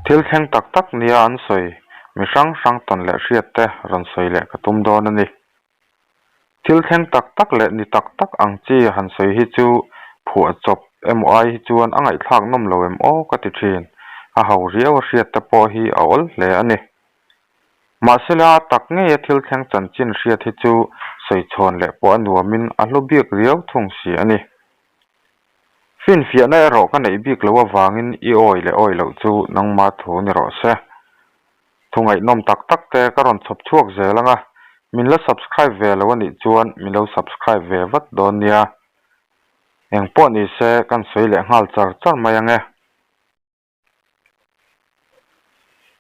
Thil thleng tak tak nia an sawi mi hrang hrang tawn leh hriat te rawn sawi leh ka tum dawn a ni. Thil thleng tak tak leh ni tak tak ang chi han sawi hi chu phuah chawp emaw ai hi chuan a ngaihthlak nawm lo em aw ka ti thin. A ho riau a hriat te pawh hi a awl hle a ni. Mahsela a tak ngeia thil thleng chanchin hriat hi chu sawi chhawn leh pawh a nuamin a hlu bik riau thung si a ni. Finfiahna erawh ka neih bik loh avangin i awi leh awi loh chu nangma thu ni rawh se. Thu ngaihnawm tak tak te ka rawn chhawp chhuak zel ang a, min la subscribe ve lo a nih chuan min lo subscribe ve vat dawn nia. Eng pawh ni se kan sawi leh nghal char char mai ang e.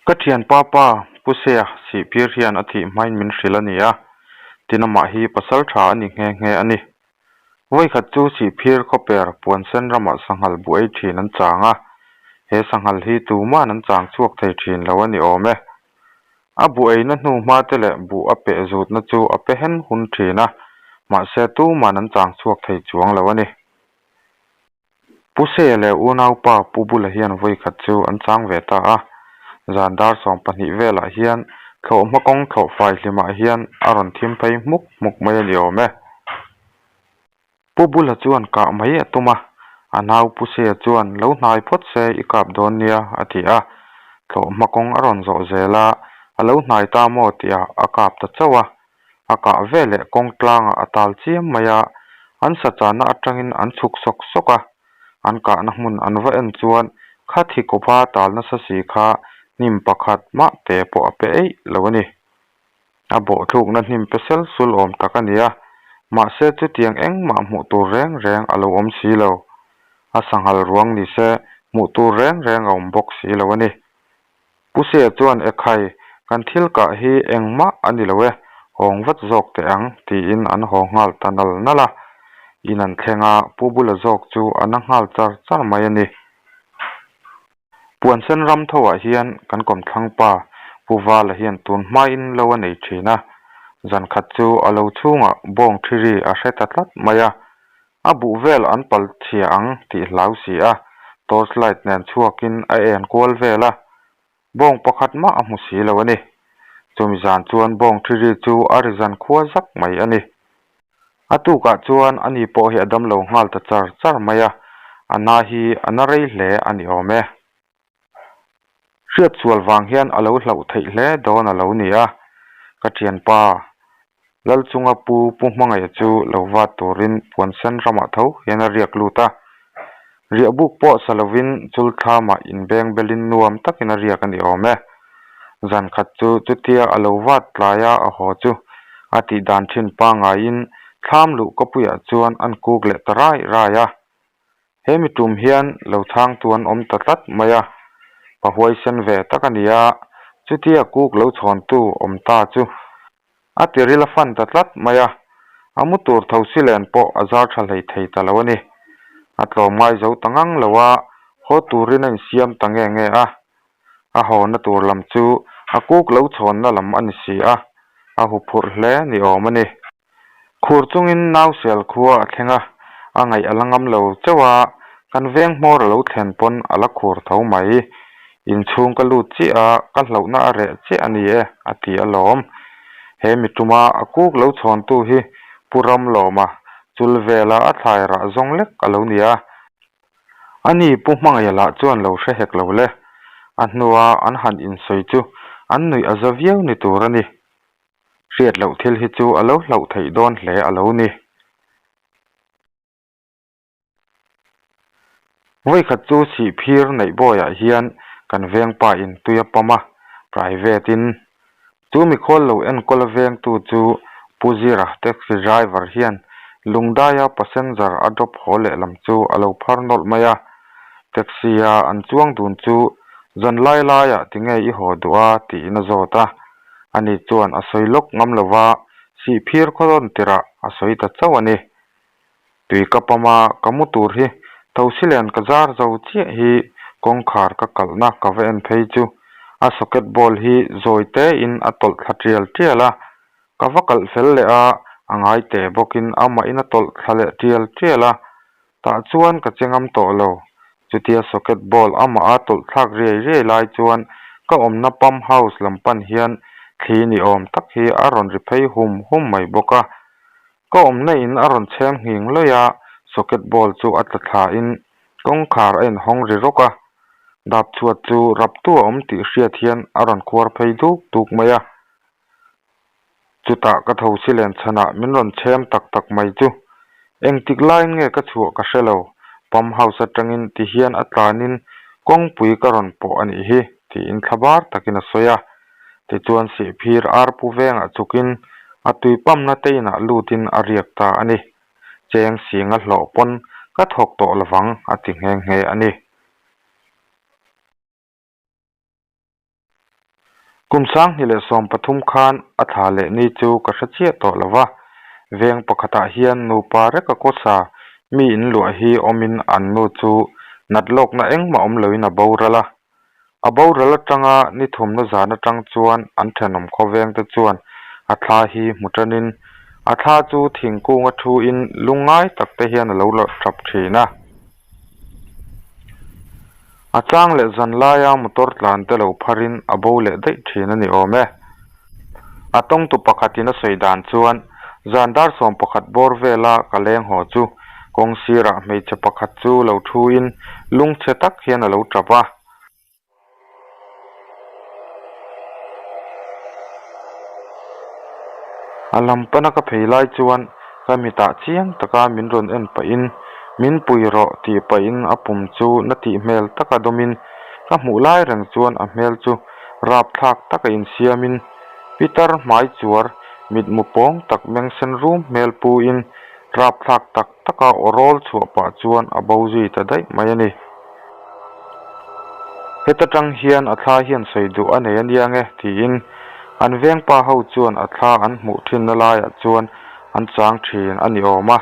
Ka thianpa pa Pu Sea Sihphir hian a thih hmain min hrilh a ni a, tin amah hi pasal tha a ni nghe nghe a ni. Vawikhat chu Sihphir khawper Puansen ramah sanghal bu ei thin an chang a, he sanghal hi tuman an chang chhuak thei thin lo a ni awm e. A bu eina hnu hma te leh buh a peh zutna chu a pe hen hun thin a, mahse tuman an chang chhuak thei chuang lo a ni. Pu Seia leh unaupa Pu Bula hian vawi khat chu an chang ve ta a, zan dar 12 velah hian thlawhhma kawng thlawh fai hlimah hian a rawn thim phei hmuk hmuk mai a ni awm e. Pu Bula chuan kah mai a tum a, a nau Pu Seia chuan lo hnai phawt se i kap dawn nia a ti a, thlawhhma kawng a rawn zawh zel a, a lo hnai ta maw tihah a kap ta chauh a. A kah ve leh kawng tlangah a tal chiam mai a, an sa channa atangin an chhuk sawk sawk a, an kahna hmun an va en chuan kha thi kawpa tal nasa si kha hnim pakhat mah te pawh a pe eih lo a ni. A bawhthlukna hnim pe sel sul awm tak a ni a, mahse chutiang engmah hmuh tur reng reng a lo awm si lo. A sanghal ruang ni se hmuh tur reng reng a awm bawk si lo a ni. Pu Sia chuan, Ekhai, kan thil kah hi engmah a ni lo e, hawng vat zawk teh ang, tiin an haw nghal ta nal nal a. In an thleng a, Pu Bula zawk chu a na nghal char char mai a ni. Puansen ram thoah hian kan kawmthlang pa Pu Vala hian tun hmain lo a nei thin a, zan khat chu a lo chhungah bawng thiri a hre ta tlat mai a, A buh vel an pal chhia ang tih hlau si a, torch light nen chhuakin a en kual vel a, bawng pakhat mah a hmu si lo a ni. Chumi zan chuan bawng thiri chu a ri zan khua zak mai a ni. A tukah chuan ani pawh hi a damlo nghal ta char char mai a, a na hi a na rei hle a ni awm e. Hriatsual vang hian a lo hlauh theih hle dawn a lo ni a, ka thianpa Lalchunga pu Pu Hmangaih chu lo vat turin Puansen ramah tho hian a riak lut a. Riahbuk pawh sa lovin chulthlamah inbeng belin nuam takin a riak a ni awm e. Zan khat chu chutia a lo vat tlaia a haw chu a tih dan thin pangaiin thlam luh kawpuiah chuan an kuk leh ta rai rai a. He mi tum hian lo chhangtu an awm ta tlat mai a, pa huaisen ve tak a ni a, chutia kuk lo chhawntu awm ta chu a tiril a fan ta tlat mai a, a mu tur tho si len pawh a zar tha hlei thei ta lo a ni. A tlawm ngai zo ta ngang lo a, haw turin a insiam ta nge nge a, a hawna tur lam chu a kuk lo chhawnna lam a ni si a, a huphurh hle ni awm a ni. Khur chungin Nausel khua a thleng a, a ngaih a la ngam lo chauh a, kan veng hmawr a lo thlen pawn a la khur tho mai. Inchhung ka lut chiah a, ka hlauhna a reh chiah a ni e, a ti alawm. He mi tuma a kuk lo chhawntu hi Pu Ramlawma chul vela a thlai rah zawng lek a lo ni a. Ani Pu Hmangaih lah chuan lo hre hek lo le. A hnua an han insawi chu an nuih a za viau ni tur a ni. Hriat loh thil hi chu a lo hlauh theih dawn hle a lo ni. Vawikhat chu Sihphir Neihbawiah hian kan vengpa in tui a pam a, private in. Chu mikhual lo enkawl a vengtu chu Pu Zira taxi driver hian Lungdaia passenger a drop haw lehlam chu a lo phar nawlh mai a. Taxi a an chuang dun chu zan lai laiah tinge i haw duh a tiin a zawt a. Ani chuan a sawi lawk ngam lo va, Sihphir khaw rawn tirah a sawi ta chauh a ni. Tui ka pam a, ka mu tur hi Thosilen ka zar zo chiah hi kawngkhar ka kalhna ka va en phei chu a socket ball hi zawi tein a tawlh thla tial tial a, ka va kalh fel leh a, a ngai teh bawkin amahin a tawlh thla leh tial tial a, tah chuan ka che ngam tawh lo. Chutia socket ball amah a tawlh thlak riai riai lai chuan ka awmna pump house lam pan hian thli ni awm tak hi a rawn ri phei hum hum mai bawk a. Ka awmna in a rawn chhem nghing lawih a, socket ball chu a tla thla in kawngkhar a inhawng ri rawk a. Dap chhuat chu raptu a awm tih hriat hian a rawn khuar phei duk duk mai a. Chutah ka tho si len chhanah min rawn chhem tak tak mai chu. Engtik laiin nge ka chhuah ka hre lo, pump house atangin ti hian a tlanin kawngpui ka rawn pawh a nih hi, tiin thlabar takin a sawi a. Tichuan Sihphir arpu vengah chukin a tui pump-na te inah lutin a riak ta a ni. Cheng singa hlawh pawn ka thawk tawh lovang a ti nghe nghe a ni. Kum 2013 khan a thla leh ni chu ka hre chiah tawh lo va, veng pakhatah hian nupa reka kawsa mi in luah hi awmin an nu chu nat lawkna engmah awm loin a boral a. A boral atanga ni thumna zan atang chuan an thenawm khawvengte chuan a thla hi hmu tanin a thla chu thingkunga thuin lungngai tak te hian a lo lawrh tap thin a. A chang leh zan laia motor tlan te lo pharin a bo leh daih thin a ni awm e. A tawngtu pakhatin a sawi dan chuan zan dar 11 bawr vela ka leng haw chu kawng sirah hmeichhe pakhat chu lo thuin lungchhe tak hian a lo tap a. A lam pana ka phei lai chuan ka mitah chiang taka min rawn en pahin min pui rawh tih pahin a pum chu na tih hmel taka dawmin ka hmuh lai reng chuan a hmel chu rapthlak taka insiamin pitar hmai chuar mitmu pawng tak meng sen rum hmel puin rapthlak tak taka aw rawl chhuah pah chuan a bo zui ta daih mai a ni. Heta tang hian a thla hian sawi duh a nei a nia nge tiin an vengpa ho chuan a thla an hmuh thinna laiah chuan an chang thin a ni awm a.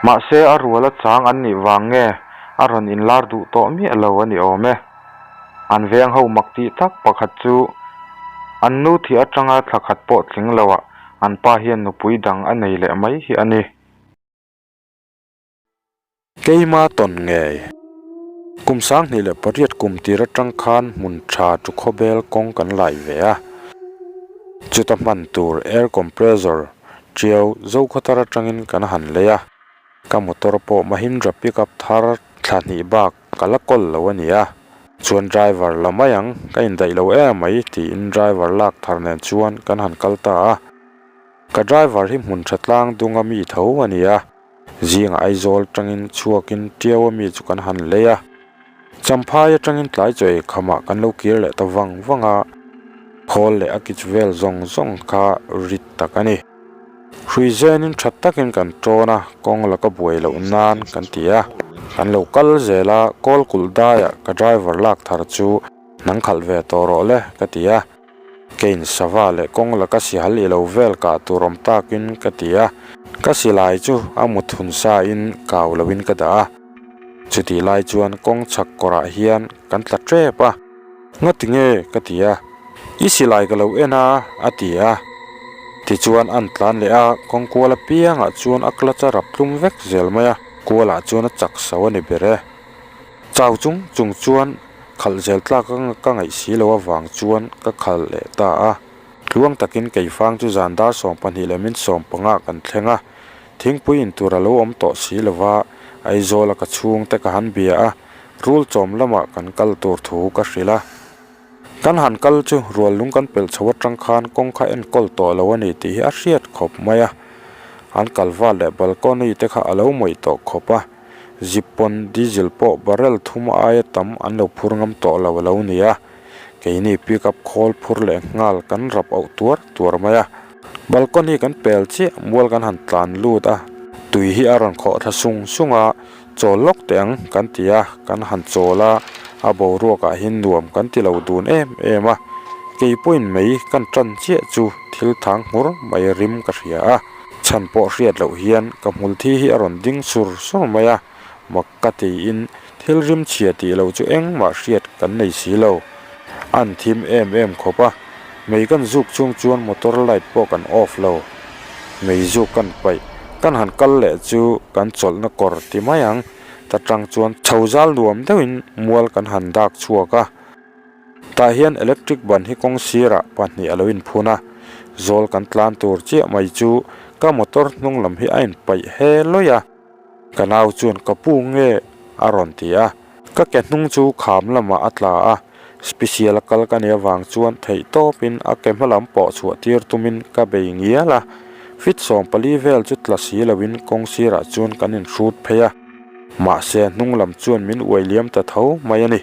Mahse a ruala chang an nih vang nge a rawn inlar duh tawh miah lo a ni awm e. An veng ho mak tih tak pakhat chu an nu thih atanga thla khat pawh tling loah an pa hian nupui dang a nei leh mai hi a ni. Keima tawn ngei. Kum 2008 kum tir atang khan hmun tha chu khawbel kawng kan lai ve a. Chuta hman tur air compressor tiau Zokhawthar atangin kan han lei a. Ka motor pawh Mahindra pickup thar thla hnih bak ka la kawl lo a ni a. Chuan driver la mai ang, ka indaih lo em mai tiin driver lak thar nen chuan kan han kal ta a. Ka driver hi hmun tha tlang dunga mi tho a ni a. Zingah Aizawl atangin chhuakin Tiau ami chu kan han lei a, Champhai atangin tlai chaw ei khamah kan lo kir leh ta vang vang a, khawl leh a kich vel zawng zawng kha rit tak a ni. Hrui zenin tha takin kan tawn a, kawng laka buai loh nan kan ti a, kan lo kal zel a, kawl kulh daiah ka driver lak thar chu nang khalh ve tawh rawh le ka ti a. Kein sava leh kawng laka sihal i lo vel kah tur awm takin ka ti a, ka silai chu a mut hun sa in kau lo in ka dah a. Chutih lai chuan kawng chhak kawrah hian kan tla tep a, Ngati nge? ka ti a, I silai ka lo en a, a ti a. Tichuan an tlan leh a, kawng kual apiangah chuan a clutch a rap tlum vek zel mai a, kualah chuan a chak so a ni ber e. Chau chung chung chuan Khalh zel tlak a ka ngaih si lo avang chuan ka khalh leh ta a. Tluang takin keifang chu zan dar 12 leh min 15 kan thleng a, thingpui in tur a lo awm tawh si lo va, Aizawla ka chhungte ka han bia a, rul chawm lamah kan kal tur thu ka hrilh a. Kan han kal chu rual lung kan pelh chho atang khan kawng kha enkawl tawh lo a ni tih hi a hriat khawp mai a. An kalvat leh balcony te kha a lo mawih tawh khawp a. Zip pawn diesel pawh barrel thum aia tam an lo phur ngam tawh lo a lo ni a, keini pickup khawl phur leh nghal kan rap auh tuar tuar mai a. Balcony kan pel chiah mual kan han tlan lut a, tui hi a rawn khawh thla sung sung a, chawl lawk teh ang kan ti a, kan han chawl a, a boruakah hian nuam kan ti lo dun em em a, kei pawhin mei kan tan chiah chu thil thang nghur mai rim ka hria a. Chhan pawh hriat loh hian ka hmul thi hi a rawn ding sur sur mai a, mak ka tiin thil rim chhia tih loh chu engmah hriat kan nei si lo. An thim em em khawp a, mei kan zuk chung chuan motor light pawh kan off lo. Mei zuk kan paih, kan han kal leh chu kan chawlhna kawr ti mai ang. Ta tang chuan chho zal nuam deuhin mual kan han dak chhuak a. Tah hian electric ban hi kawng sirah pahnih a lo inphun a, zawl kan tlan tur chiah mai chu ka motor hnung lam hi a inpaih he lawih a. Ka nau chuan ka pu nge a rawn ti a, ka ke hnung chu kham lamah a tla a, special a kal ka nih avang chuan theih tawpin a ke hma lam pawh chhuah tir tumin ka bei ngial a, fit 14 vel chu tla si loin kawng sirah chuan kan inhrut phei a, mahse hnung lam chuan min uai liam ta tho mai a ni.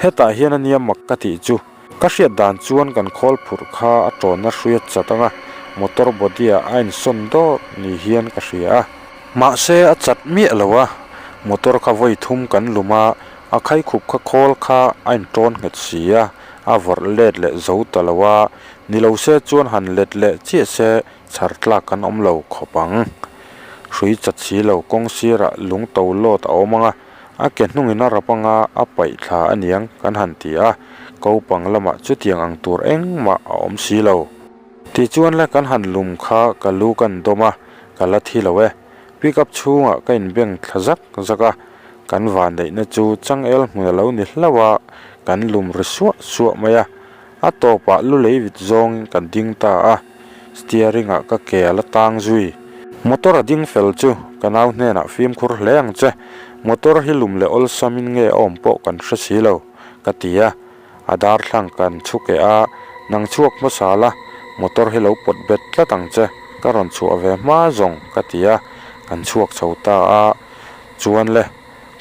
Hetah hian a nia mak ka tih chu, ka hriat dan chuan kan khawl phurh kha a tawnna hruia chat anga motor body ah a insawn dawr ni hian ka hria a. Mahse a chat miah lo a, motor kha vawi thum kan lum a, a khaikhup kha khawl kha a intawn nghet si a, a vawrh let leh zo ta lo a, ni lo se chuan han let leh chiah se chhar tlak kan awm lo khawp ang. Hrui chat si lo kawng sirah lung to lawt a awm ang a. A ke hnungin a rap anga a paih thla a niang kan han ti a, kopang lamah chutiang ang tur engmah a awm si lo. Tichuan le kan han lum kha ka lu kan dawm a, ka la thi lo e. Pick up chhungah ka inbeng thla zak zak a, kan vanneihna chu changel hmun a lo ni hlauh a, kan lum ri suah suah mai a. A tawpah lu lei vit zawngin kan ding ta a, steering ah ka ke a la tang zui. Motor a ding fel chu ka nau hnenah fimkhur hle ang che, motor hi lum leh awlsamin nge a awm pawh kan hre si lo, ka ti a. A darthlang kan chhu keh a, nang chhuak hmasa la, motor hi lo pawt bet tlat ang che, ka rawn chhuah ve hma zawng, ka ti a, kan chhuak chho ta a. Chuan le.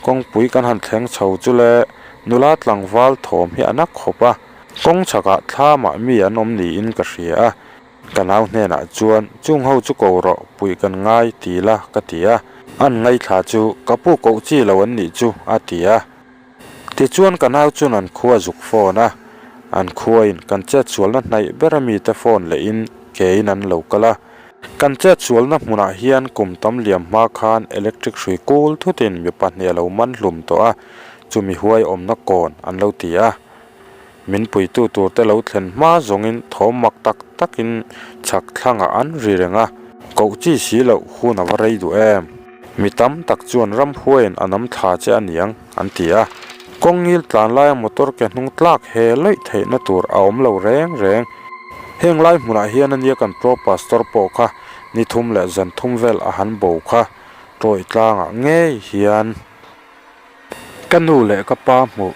Kawngpui kan han thleng chho chu le nula tlangval thawm hi a na khawp a, kawng chhakah thlamah mi an awm niin ka hria a, ka nau hnenah chuan chung ho chu ko rawh puih kan ngai ti la ka ti a, an ngaithla chu ka pu koh chi lo an nih chu a ti a. Tichuan ka nau chuan an khua zuk phone a, an khuain kan chetsualna hnaih ber a mite phone lehin kein an lo kal a, Kan chetsualna hmunah hian kum tam liam hma khan electric hrui kul thutin mi pahnih a lo man hlum tawh a, chumi huai awmna kawn an lo ti a. Min puitu turte lo thlen hma zawngin thawm mak tak takin chhak thlangah an ri reng a, koh chi si loh hun a va rei duh em? Mi tam tak chuan ramhuaiin a nam thla che a niang an ti a. Kawng ngil tlan laia motor ke hnung tlak he lawih theihna tur a awm lo reng reng. Heng lai hmunah hian a nia kan Pro Pastor pawh kha ni thum leh zan thum vel a han bo kha tawih tlangah ngei hian ka nu leh ka pa hmuh.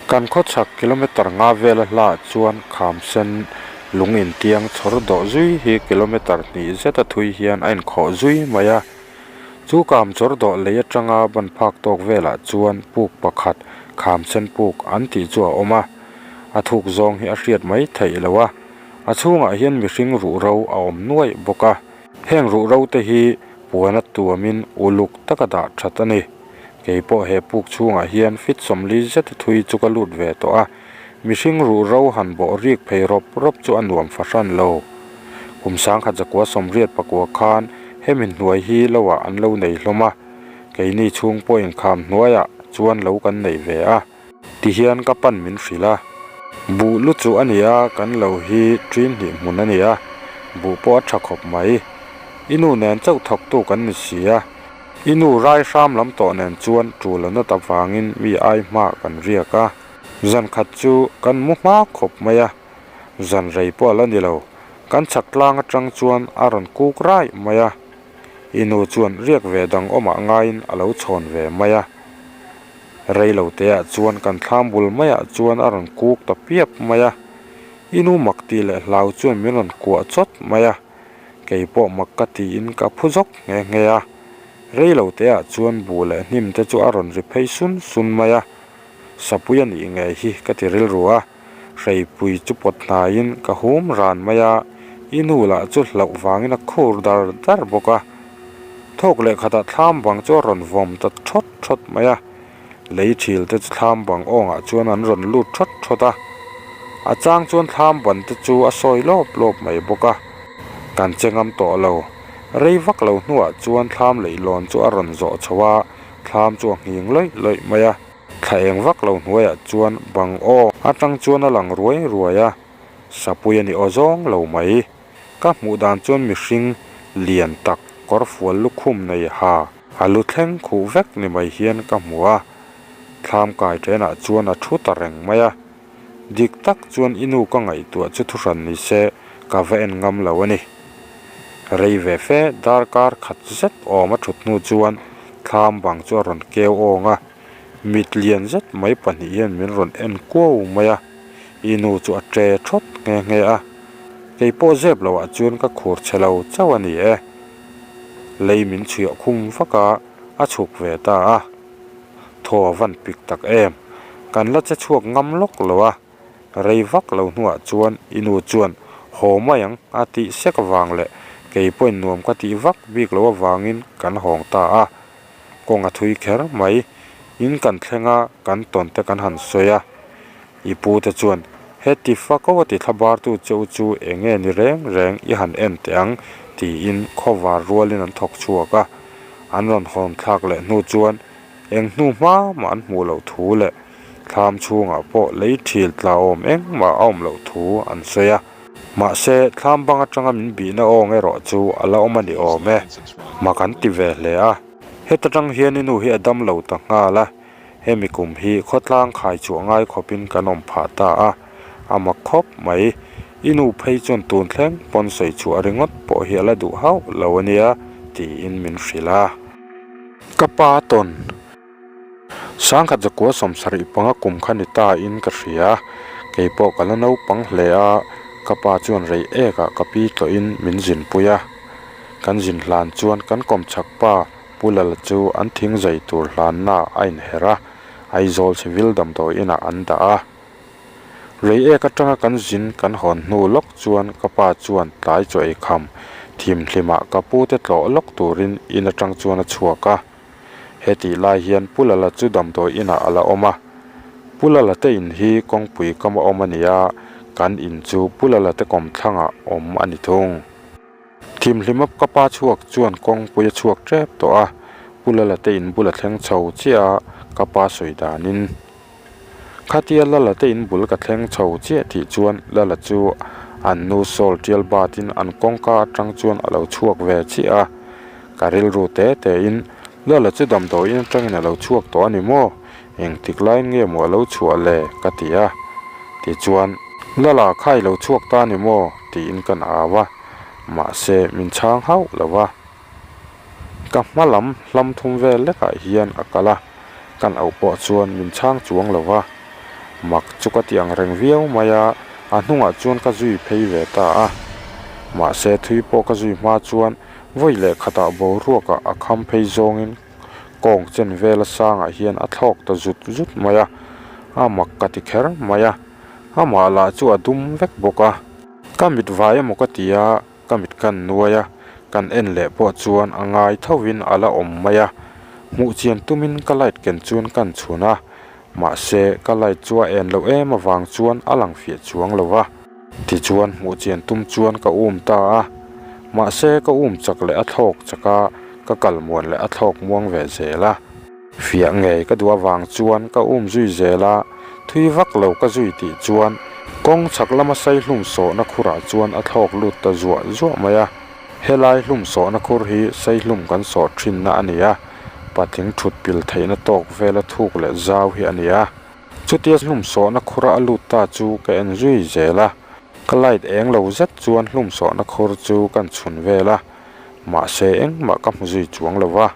Kan khawchhak kilometer nga vela hlaah chuan khamsen lung intiang chhawr dawh zui hi kilometer hnih zeta thui hian a inkhawh zui mai a. Chu kam chawr dawh lei atanga ban phak tawk velah chuan puk pakhat khamsen puk an tih chu a awm a. A thuk zawng hi a hriat mai theih lo a. A chhungah hian mihring ruhro a awm nuaih bawk a. Heng ruhro te hi puan a tuamin uluk taka dah that a ni. Kei pawh he puk chhungah hian fit 40 zeta thui chu ka lut ve tawh a, mihring ruhro han bawh rik phei rawp rawp chu a nuam fahran lo. Kum 1989 khan hemi hnuai hi lo ah an lo nei hlawm a, keini chhung pawhin kham hnuaiah chuan lo kan nei ve a. Tihian ka pan min hrilh a, buh lu chu a ni a, kan lo hi ṭin hnih hmun a ni a, buh pawh a ṭha khawp mai. I nu nen chauh thawktu kan ni si a. I nu rai hram lam tawh nen chuan ṭul a nawt avangin mi ai hma kan riak a, zan khat chu kan mu hma khawp mai a, zan rei pawh a la ni lo, kan chhak tlang atang chuan a rawn kuk raih mai a, i nu chuan riak ve dang awmah ngaiin a lo chhawn ve mai a, rei lo teah chuan kan thlam bul maiah chuan a rawn kuk ta piap mai a, i nu mak tih leh hlau chuan min rawn kuah chawt mai a. Kei pawh mak ka tiin ka phu zawk nghe nghe a, rei lo teah chuan buh leh hnim te chu a rawn ri phei sun sun mai a, Sapui a nih ngei hi ka ti rilru a, hreipui chu pawt hnaiin ka hum ran mai a, i nu lah chu hlauh vangin a khur dar dar bawk a, thawk leh khatah thlam bang chu a rawn vawm ta thawt thawt mai a. Lei thil te chu thlam bang awngah chuan an rawn lut thawt thawt a, a chang chuan thlam ban te chu a sawi lawp lawp mai bawk a, kan che ngam tawh lo. Rei vak lo hnuah chuan thlam leihlawn chu a rawn zawh chho a, thlam chu a nghing lawih lawih mai a, thla eng vak lo hnuaiah chuan bang awng atang chuan a lang ruai ruai a, sapui a ni aw zawng lo mai. Ka hmuh dan chuan mihring lian tak kawrfual lukhum nei ha. A lu thleng khuh vek ni mai hian ka hmu a, thlam kai ṭenah chuan a thu ta reng mai a. Dik tak chuan i nu ka ngaihtuah chu thuhran ni se ka va en ngam lo a ni. Rei ve fe darkar khat zet awm a thut hnu chuan thlam bang chu a rawn keu awng a, mit lian zet mai pahnih hian min rawn en kuau mai a, i nu chu a ṭe thawt nghe nghe a. Kei pawh zep loh ah chuan ka khur chhe lo chauh a ni e. Lei min chhuiah khum vak a, a chhuk ve ta a. Thaw a van pik tak em? Kan la che chhuak ngam lawk lo a, rei vak lo hnuah chuan i nu chuan haw mai ang a tih sek avang leh kei pawhin nuam ka tih vak bik loh avangin kan hawng ta a. Kawng a thui kher mai, in kan thleng a, kan tawn te kan han sawi a. I pu te chuan, Heti fako a ti thlabartu che u chu eng nge ni reng reng i han en teh ang tiin khawvar rualin an thawk chhuak a. An rawn hawn thlak leh hnu chuan eng hnu hma mah an hmuh loh thu leh thlam chhungah pawh lei thil tla awm engmah a awm loh thu an sawi a. Mahse, thlam bang atanga min bihna awng erawh chu a la awm a ni awm e. Mak an ti ve hle a. Heta tang hian i nu hi a dam lo ta nghal a. Hemi kum hi khawtlang khai chhuah ngai khawpin kan awm phah ta a, a mak khawp mai. I nu phei chuan tun thleng pawn sawi chhuah ringawt pawh hi a la duh hauh lo a nia, tiin min hrilh a. Ka pa tawn sangkhat zakua 75 kum kha ni ta in ka hria, kei pawh ka la naupang hle a, ka pa chuan rei ekah ka pi tlawhin min zinpui a. Kan zin hlan chuan kan kawmchhak pa Pu Lala chu an thing zai tur hlanna a inher a, Aizawl Civil damdawi inah an dah a. Rei ek atanga kan zin kan hawn hnu lawk chuan ka pa chuan tlai chaw ei kham thimhlimah ka pu te tlawh lawk turin in atang chuan a chhuak a. Hetih lai hian Pu Lala chu damdawi inah a la awm a. Pu Lala te in hi kawngpui kam a awm a ni a, kan in chu Pu Lala te kawmthlangah awm a ni thung. Thimhlim up ka pa chhuak chuan kawngpui a chhuak tep tawh a, Pu Lala te in bul a thleng chho chiah a, ka pa sawi danin. Khatia Lala te in bul ka thleng chho chiah tih chuan Lala chu an nu sawl tial batin an kawngka atang chuan a lo chhuak ve chiah a, ka rilru te te in Lala chu damdawiin atangin a lo chhuak tawh a ni maw? Engtik laiin nge maw a lo chhuah le? ka ti a. Tichuan, Lala kha i lo chhuak ta ni maw? tiin kan au a, mahse min chhang hauh lo va. Ka hma lam hlam thum vel lekah hian a kal a, kan auh pawh chuan min chhang chuang lo va. Mak chu ka ti ang reng viau mai a, a hnungah chuan ka zui phei ve ta a. Mahse thui pawh ka zui hma chuan vawi leh khatah boruakah a kham phei zawngin kawng chen vela sangah hian a thlawk ta zut zut mai a, a mak ka ti kher mai a, amah lah chu a dum vek bawk a. Ka mit vai emaw ka ti a, ka mit kan nuai a, kan en leh pawh chuan a ngai thovin a la awm mai a, hmuh chian tumin ka light ken chuan kan chhun a, mahse ka light chu a en loh em avang chuan a lang fiah chuang lo va. Tichuan hmuh chian tum chuan ka um ta a, mahse ka um chak leh a thlawk chak a, ka kal muan leh a thlawk muang ve zel a. Fiah ngei ka duh avang chuan ka um zui zel a, thui vak lo ka zui tih chuan kawng chhak lama saihlum sawhna khurah chuan a thlawk lut ta zuah zuah mai a. Helai hlum sawhna khur hi saihlum kan sawh thinna a ni a, patling thut pil theihna tawk vela thuk leh zau hi a ni a. Chutia hlum sawhna khura a lut ta chu ka en zui zel a, ka light eng lo zet chuan hlum sawhna khur chu kan chhun vel a, mahse engmah ka hmu zui chuang lo va.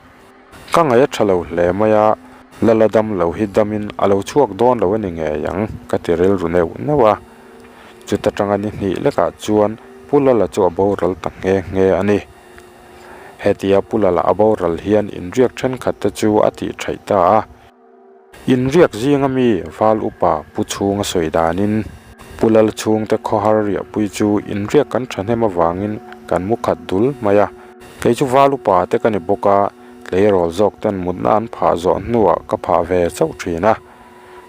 Ka ngaih a tha lo hle mai a, Lala dam lo hi damin a lo chhuak dawn lo a ni ngei ang ka ti rilru neuh neuh a. Chuta tanga ni hnih lekah chuan Pu Lala chu a boral ta nghe nghe a ni. Hetia Pu Lala a boral hian inriak thenkhat te chu a tih theih ta a. Inriak zinga mi Val upa Pu Chhunga sawi danin, Pu Lal chhungte khawhar riahpui chu inriak kan thahnem avangin kan mu khat dul mai a. Kei chu Val upa te ka ni bawk a, tleirawl zawk ten mutna an phah zawh hnuah ka phah ve chauh thin a.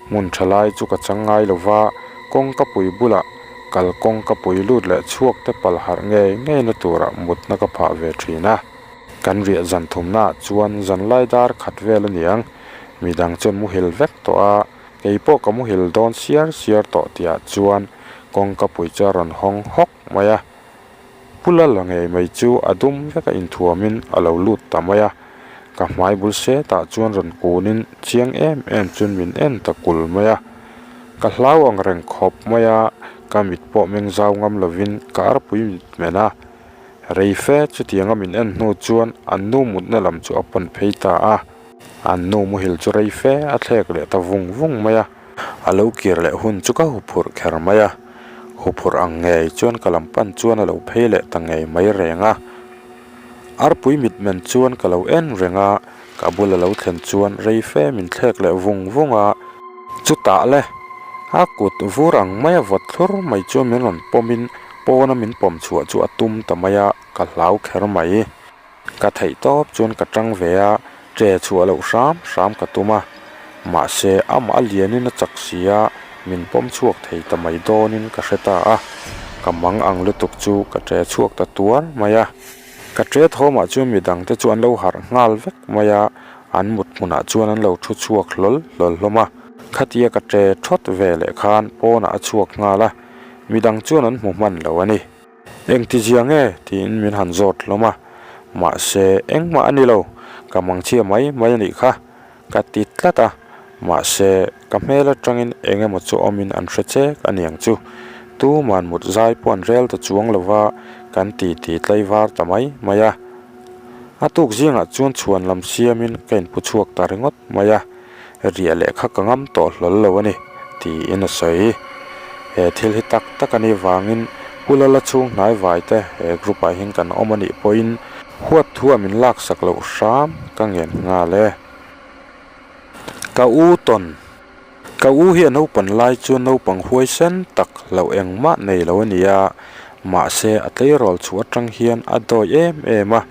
Hmun tha lai chu ka chang ngai lo va, kawngkapui bulah kal kawngkapui lut leh chhuak te pal harh ngei ngeina turah mutna ka phah ve thin a. Kan riah zan thumnaah chuan zanlai dar khat vel a niang. Midang chuan muhil vek tawh a, kei pawh ka muhil dawn siar siar tawh tihah chuan kawngka pui chu a rawn hawng hawk mai a. Pu Lala ngei mai chu a dum vek a inthuamin a lo lut ta mai a. Ka hmai bul setah chuan rawn kunin chiang em em chuan min en ta kul mai a. Ka hlau ang reng khawp mai a, ka mit pawh meng zau ngam lovin ka arpui mit men a. Rei fe chutianga min en hnu chuan an nu mutna lam chu a pan phei ta a. An nu muhil chu rei fe a thlek leh ta vung vung mai a. A lo kir leh hun chu ka huphurh kher mai a, huphurh ang ngei chuan ka lam pan chuan a lo phei leh ta ngei mai reng a. Arpui mitmen chuan ka lo en reng a, ka bul a lo thlen chuan rei fe min thlek leh vung vung a. Chutah le, a kut vur ang mai a vawt thlur mai chuan min rawn pawmin pawna min pawm chhuah chu a tum ta mai a, ka hlau kher mai. Ka theih tawp chuan ka tang ve a, che chhuah loh hram hram ka tum a. Mahse, amah a lianin a chak si a, min pawm chhuak thei ta mai dawnin ka hre ta a. Ka mang ang lutuk chu ka che chhuak ta tuar mai a. Ka che thawmah chuan midangte chu an lo harh nghal vek mai a, an mut hmunah chuan an lo thu chhuak hlawl hlawl hlawm a. Khatia ka che thawt ve leh khan pawnah a chhuak nghal a, midang chuan an hmu hman lo a ni. Engti zia nge? tiin min han zawt hlawm a, mahse engmah a ni lo, ka mangchhia mai mai a nih kha, ka ti tlat a, mahse ka hmel atangin eng emaw chu awmin an hre chek a niang chu, tuman mut zai pawh an rel ta chuang lo va, kan ti ti tlaivar ta mai mai a. A tuk zingah chuan chhuan lam siamin ka inpu chhuak ta ringawt mai a. Riah leh kha ka ngam tawh hlawl lo a ni, tiin a sawi. He thil hi tak tak a nih vangin Pu Lala chhung hnai vai te he group ah hian kan awm a nih pawhin huat thu ah min laksak loh hram ka ngen nghal e. Ka u tawn. Ka u hi a naupan lai chuan naupang huaisen tak hlauh engmah nei lo a ni a, mahse a tleirawl chhuah atang hian a dawi em em a.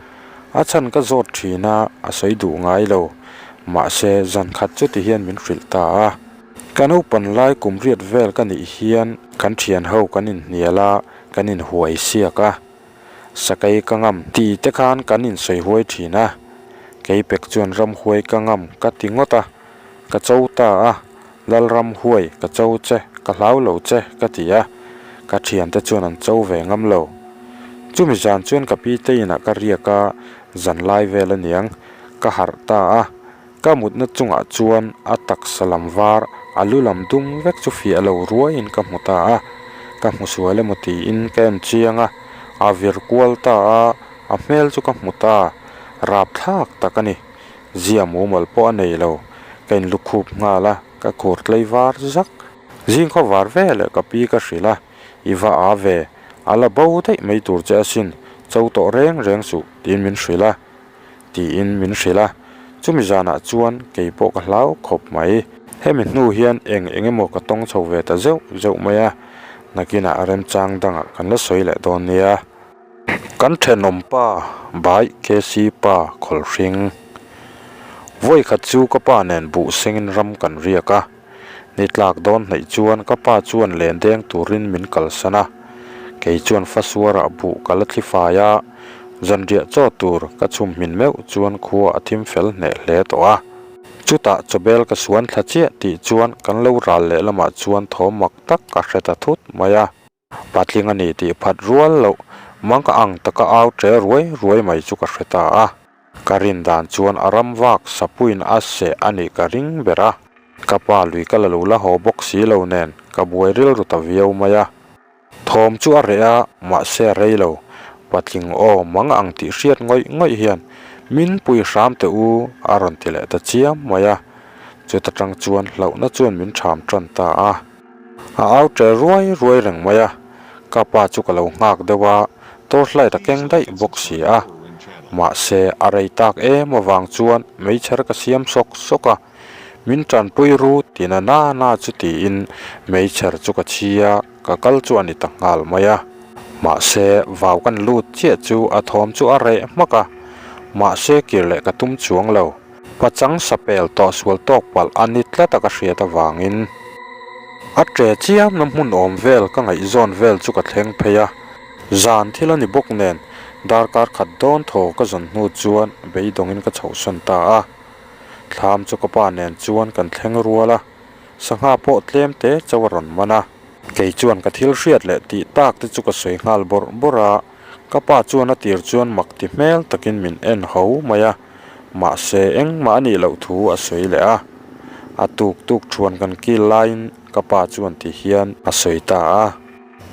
A chhan ka zawt thin a, a sawi duh ngai lo. Mahse, zan khat chu ti hian min hrilh ta a. Ka naupan lai kum riat vel ka nih hian kan thian ho kan inhnial a, kan inhuai siak a. Sakei ka ngam ti te khan kan insawi huai thin a. Keipek chuan ramhuai ka ngam ka ti ngawt a, ka cho ta a. Lalramhuai ka cho che, ka hlau lo che, ka ti a, ka thiante chuan an cho ve ngam lo. Chumi zan chuan ka pi te inah ka riak a, zan lai vel aniang, ka harh ta a, ka mutna chungah chuan a taksa lam var, a lu lam dum vek chu fiah lo ruaiin ka hmu ta a, ka hmu sual emaw tiin ka en chiang a, a vir kual ta a, a hmel chu ka hmu ta, rapthlak tak a ni. Zia mumal pawh a nei lo. Ka inlukhup nghal a, ka khur tlei var zak. Zing khaw var ve leh ka pi ka hrilh a, I va a ve, a la bo daih mai tur che asin, cho tawh reng reng suh, tiin min hrilh a. Tiin min hrilh a. Chumi zanah chuan kei pawh ka hlau khawp mai. Hemi hnu hian eng eng emaw ka tawng chho ve ta zeuh zeuh mai a, nakinah remchang dangah kan la sawi leh dawn nia. Kan thenawm pa Bai KC pa Khawlhring. Vawi khat chu ka pa nen buh sengin ram kan riak a. Ni tlak dawn hnaih chuan ka pa chuan len deng turin min kalsan a. Kei chuan fasuarah buh ka la thli fai a, zanriah chaw tur ka chhum hmin meuh chuan khua a thim fel hneh hle tawh a. Chutah chawbel ka suan thla chiah tih chuan kan lo ral lehlamah chuan thawm mak tak ka hre ta thut mai a. Patling a ni tih phat rual loh, mang ang taka au ṭe ruai ruai mai chu ka hre ta a. Ka rin dan chuan a ram vak sapuiin a seh a nih ka ring ber a. Ka pa lui ka la lo la haw bawk si lo nen ka buai rilru ta viau mai a. Thawm chu a reh a, mahse a rei lo. Patling aw mang ang tih hriat ngawih ngawih hian min pui hram teh u a rawn ti leh ta chiam mai a. Chuta tang chuan hlauhna chuan min ṭham ṭan ta a. A au ṭe ruai ruai reng mai a, ka pa chu ka lo nghak deuh a, torchlight a keng daih bawk si a. Mahse, a rei tak em avang chuan meichher ka siam sawk sawk a, min tanpui ru ti na na na chu tiin meichher chu ka chhi a, ka kal chu a ni ta nghal mai a. Mahse, vau kan lut chiah chu a thawm chu a reh hmak a, mahse kir leh ka tum chuang lo. Pachang sapel tawh sual tawk palh a ni tlat a ka hriat avangin a ṭe chiamna hmun awm vel ka ngaihzawn vel chu ka thleng phei a, zan thil a ni bawk nen darkar khat dawn thaw ka zawn hnu chuan beidawngin ka chhohsawn ta a. Thlam chu ka pa nen chuan kan thleng rual a, sangha pawh tlem te chauh a rawn man a. Kei chuan ka thil hriat leh tih tak te chu ka sawi nghal bawrh bawrh a, ka pa chuan a tir chuan mak ti hmel takin min en ho mai a. Mahse engmah a nih loh thu a sawi leh a. A tuk tuk thuan kan kil laiin ka pa chuan ti hian a sawi ta a.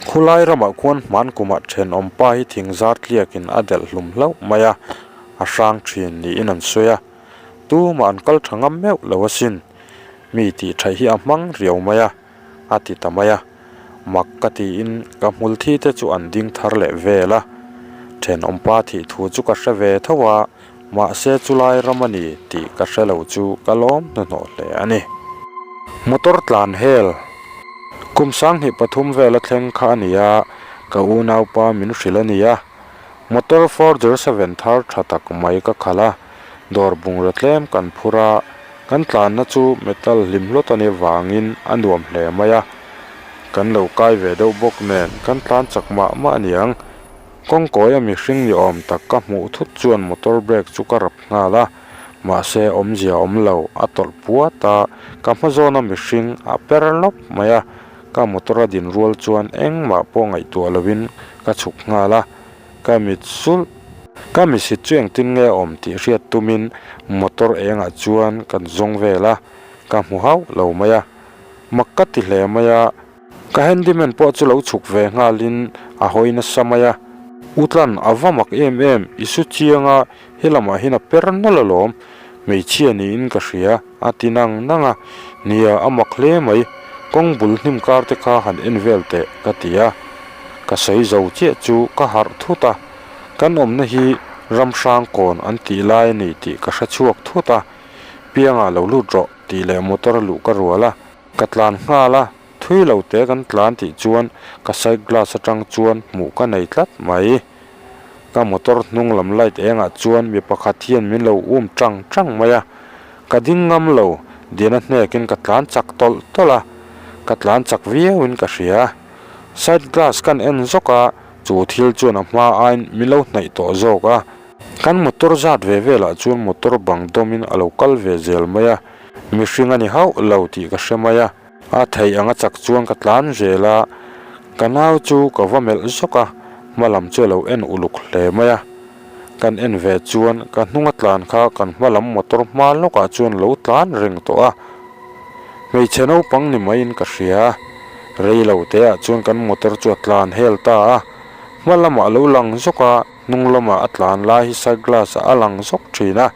Khulai ramah khuan hman kumah thenawm pa hi thing zar tliakin a delh hlum hlauh mai a, a hrang thin niin an sawi a. Tumah an kal tha ngam meuh lo asin. Mi tih thaih hi a hmang riau mai a, a ti ta mai a. Mak ka tiin ka hmul thi te chu an ding thar leh vel a. Thenawm pa thih thu chu ka hre ve tho a, mahse chulai ram a ni tih ka hre lo chu ka lawm hnuhnawh hle a ni. Motor tlan hel kum 2003 vela thleng kha a ni a, ka unaupa min hrilh a ni a. Motor 407 thar tha tak mai ka khalh a. Dawr bungraw tlem kan phur a, kan tlanna chu metal hlim hlawt a nih vangin a nuam hle mai a. Kan lo kai ve deuh bawk nen kan tlan chak mah mah a niang. Kawngkawi a mihring ni awm tak ka hmuh thut chuan motor brake chu ka rap nghal a, mahse awmzia awm lo a tawlh puat a, ka hma zawna mihring a per lawp mai a, ka motor a din rual chuan engmah pawh ngaihtuah lovin ka chhuk nghal a. Ka mit sulh. Ka misit chu engtin nge a awm tih hriat tumin motor engah chuan kan zawng vel a, ka hmu hauh lo mai a. Mak ka ti hle mai a, ka handyman pawh chu lo chhuk ve nghalin a hawi nasa mai a. U Tlan, a va mak em em, i su chiang a, he lamah hian a per nawlh alawm, hmeichhia niin ka hria, a ti nang nang a. Nia, a mak hle mai, kawng bul hnim kar te kha han en vel teh, ka ti a. Ka sawi zo chiah chu ka harh thut a, kan awmna hi Ramhrang kawn an tih lai a ni tih ka hre chhuak thut a, Pianga lo lut rawh tih leh motor a luh ka rual a, ka tlan nghal a, thui lo te kan tlan tih chuan ka side glass atang chuan hmuh ka nei tlat mai. Ka motor hnung lam light engah chuan mi pakhat hian min lo um tang tang mai a, ka ding ngam lo, dina hnekin ka tlan chak tawlh tawlh a, ka tlan chak viauin ka hria. Side glass kan en zawk a, chu thil chuan a hma aiin min lo hnaih tawh zawk a. Kan motor zat ve velah chuan motor bang dawmin a lo kal ve zel mai a, mihring a ni hauh lo tih ka hre mai a. A theih anga chak chuan ka tlan zel a, ka nau chu ka va melh zawk a, hma lam chu a lo en uluk hle mai a. Kan en ve chuan ka hnunga tlan kha kan hma lam motor hma lawkah chuan lo tlan reng tawh a. Hmeichhe naupang ni maiin ka hria. Rei lo teah chuan kan motor chu a tlan hel ta a, hma lamah a lo lang zawk a, hnung lamah a tlan lai hi side glass ah a lang zawk thin a.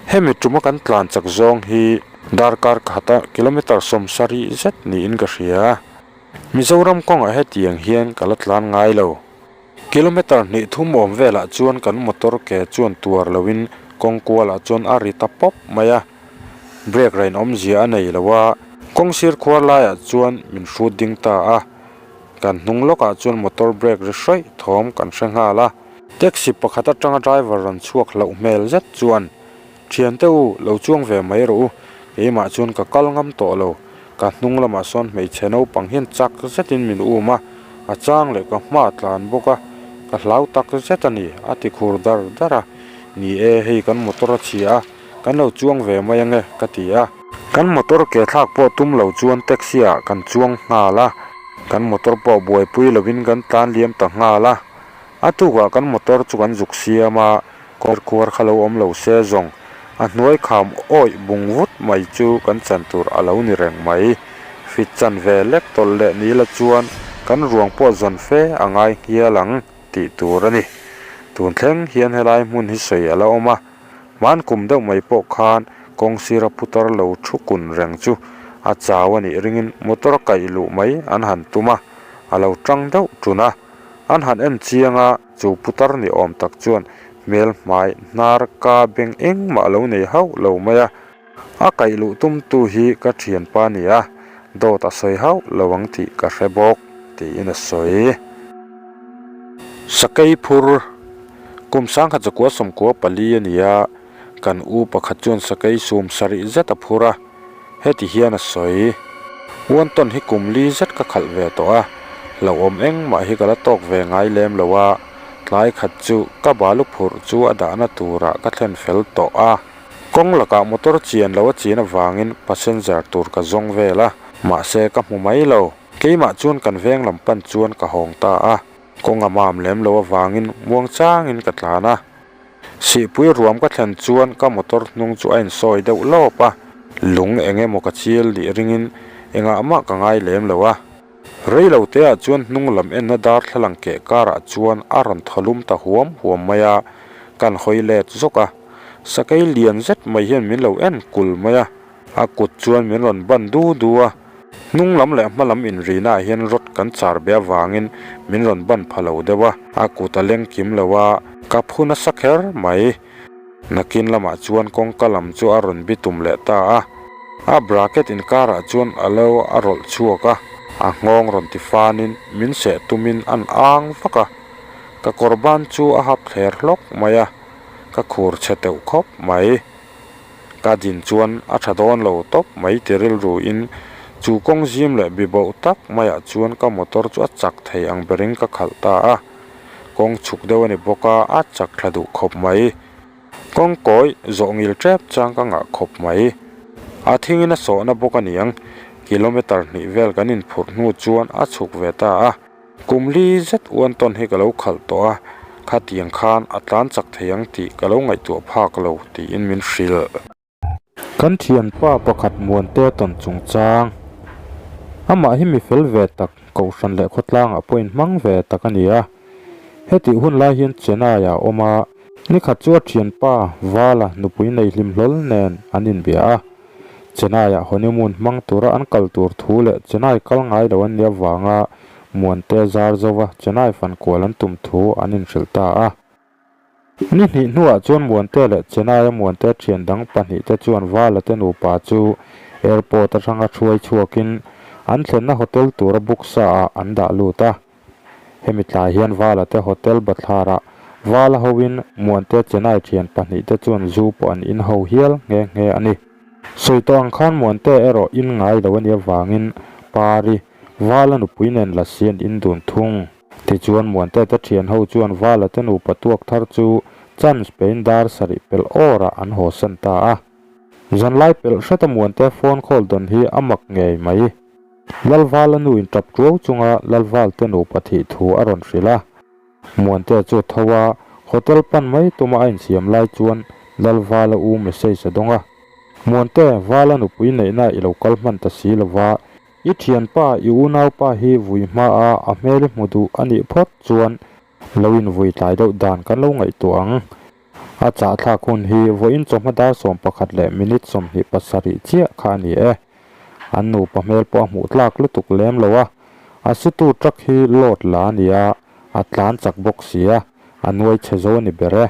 Hemi tuma kan tlan chak zawng hi darkar khata kilometer 70 zet niin ka hria. Mizoram kawngah hetiang hian ka la tlan ngai lo. Kilometer hnih thum awm velah chuan kan motor ke chuan tuar loin kawng kualah chuan a ri ta pawp mai a. Brake rain awmzia a nei lo a, kawng sir khuar laiah chuan min hrut ding ta a. Kan hnung lawkah chuan motor brake ri hrawih thawm kan hre nghal a. Taxi pakhat atanga driver rawn chhuak hlauh hmel zet chuan, Thiante u, lo chuang ve mai rawh u, keimah chuan ka kal ngam tawh lo. Ka hnung lamah sawn hmeichhe naupang hian chak zetin min um a, a chang leh ka hma tlan bawk a, ka hlau tak zet a ni, a ti khur dar dar a. Ni e, hei kan motor a chhia a, kan lo chuang ve mai ange, ka ti a. Kan motor ke thlak pawh tum lo chuan taxi ah kan chuang nghal a, kan motor pawh buaipui lovin kan tlan liam ta nghal a. A tukah kan motor chu kan zuk siam a, kawr khuar kha lo awm lo se zawng a hnuai kham awih bung vut mai chu kan chan tur a lo ni reng mai. Fit chan ve lek tawlh leh ni la chuan kan ruang pawh zawn fe a ngai nghial ang tih tur a ni. Tun thleng hian helai hmun hi sawi a la awm a, hman kum deuh mai pawh khan kawng sira putar lo thu kun reng chu a chau a nih ringin motor kaih luh mai an han tum a, a lo tang deuh tun a. An han en chiang a, chu putar ni awm tak chuan hmel hmai hnar ka beng engmah lo nei hauh lo mai a. A kaih luh tumtu hi ka thianpa a ni a, dawt a sawi hauh lo ang tih ka hre bawk, tiin a sawi. Sakei phur, Kum 1994 a ni a, Kan u pakhat chuan sakei sum sarih zet a phur a, heti hian a sawi. Uantawn hi kum li zet ka khalh ve tawh a, hlauhawm engmah hi ka la tawk ve ngai lem lo a, tlai khat chu ka balu phurh chu a dahna turah ka thlen fel tawh a. Kawng lakah motor chian lo a chin avangin passenger tur ka zawng vel a, mahse ka hmu mai lo. Keimah chuan kan veng lam pan chuan ka hawng ta a, kawng a mam lem lo avangin muangchangin ka tlan a. Sihpui ruam ka thlen chuan ka motor hnung chu a insawi deuh lawp a, lung eng emaw ka chil lih ringin engah mah ka ngai lem lo a. Rei lo teah chuan hnung lam enna darthlalang keh karah chuan a rawn thaw lum ta huam huam mai a, kan hawi let zawk a. Sakei lian zet mai hian min lo en kul mai a, a kut chuan min rawn ban du du a. Hnung lam leh hma lam inrina ah hian rod kan char be avangin min rawn ban pha lo deuh a, a kut a leng kim lo a, ka phu nasa kher mai. Nakin lamah chuan kawngka lam chu a rawn bitum leh ta a, a bracket inkarah chuan a lo a rawlh chhuak a, a nghawng rawn ti fanin min seh tumin an ang vak a, ka kawr ban chu a hap thler hlawk mai a, ka khur chhe teuh khawp mai. Ka din chuan a tha dawn lo tawp mai ti rilru in chu kawng zim leh bi boh tak maiah chuan ka motor chu a chak thei ang berin ka khalh ta a. Kawng chhuk deuh a ni bawk a, a chak thla duh khawp mai. Kawng kawi zawh ngil tep chang ka ngah khawp mai. A thingin a sawhna bawk a niang, kilometer hnih vel kan inphurh hnu chuan a chhuk ve ta a. Kum li zet uan tawn hi ka lo khalh tawh a, khatiang khan a tlan chak thei ang tih ka lo ngaihtuah phak lo tiin min hrilh. Kan thianpa pakhat Muante tawn chungchang, amah hi mi fel ve tak, Kohhran leh khawtlangah pawh inhmang ve tak a ni a. Hetih hun lai hian Chennai ah a awm a, nikhat chu a thianpa Vala nupui nei hlim hlawl nen an inbia a. Chennai-ah honeymoon hmang tura an kal tur thu leh Chennai kal ngai lo an nih avanga Muante zar zova Chennai fan kual an tum thu an inhrilh ta a. Ni hnih hnuah chuan Muante leh Chennai-a Muante thian dang pahnihte chuan Vala te nupa chu airport atanga hruai chhuakin an thlenna hotel tura book sa ah an dah lut a. Hemi tlai hian Vala te hotel bathlarah Vala hoin Muante Chennai thian pahnihte chuan zu pawh an in ho hial nghe nghe a ni. Sawi tawh ang khan Muante erawh in ngai lo a nih avangin Pari, Vala nupui nen lasi an in dun thung. Tichuan Muante te thian ho chuan Vala te nupa tuak thar chu chance pein dar sarih pelh awrah an haw san ta a. Zanlai pelh hreta Muante phone call dawn hi a mak ngei mai. Lalvala nu in tap tuau chunga Lalval te nupa thih thu a rawn hrilh a. Muantea chu a tho a, hotel pan mai tuma a insiam lai chuan Lalvala u message a dawng a. Muante, Vala nupui neihna i lo kal hman ta si lova, i thianpa, i unaupa hi vui hma a a hmel i hmu duh a nih phawt chuan lo invui tlai deuh dan kan lo ngaihtuah ang. A chahthlak hun hi vawiin chawhma dar 11 leh minute 27 chiah kha a ni e. An nupa hmel pawh a hmuh tlak lutuk lem lo a, a situ truck hi load la a ni a, a tlan chak bawk si a, a nuai chhe zo a ni ber e.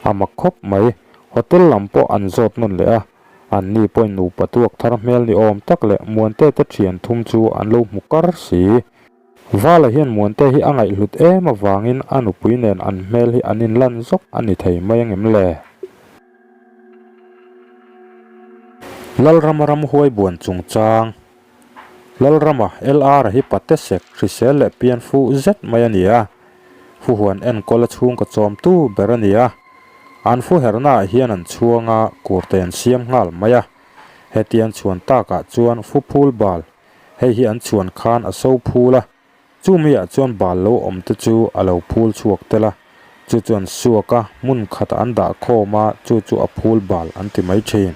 A mak khawp mai, hotel lam pawh an zawt nawn leh a, anni pawhin nupa tuak thar hmel ni awm tak leh Muante te thian thum chu an lo hmu kar si. Vala hian Muante hi a ngaihhlut em avangin a nupui nen an hmel hi an inlan zawk a ni thei mai angem le? Lalrama ramhuai buan chungchang Lalrama LR hi pate sek hrisel leh pian fuh zet mai a ni a, fuhuan enkawl a chhungkaw chawmtu ber a ni a, an fuhernaah hian an chhuang a, kurte an siam nghal mai a, hetiang chhuan takah chuan fu phul bal Hei hi an chhuan khan a so phul a, chumi ah chuan bal lo awm te chu a lo phul chhuak tel a, chu chu an suak a, hmun khatah an dah khawm a, chu chu a phul bal an ti mai thin.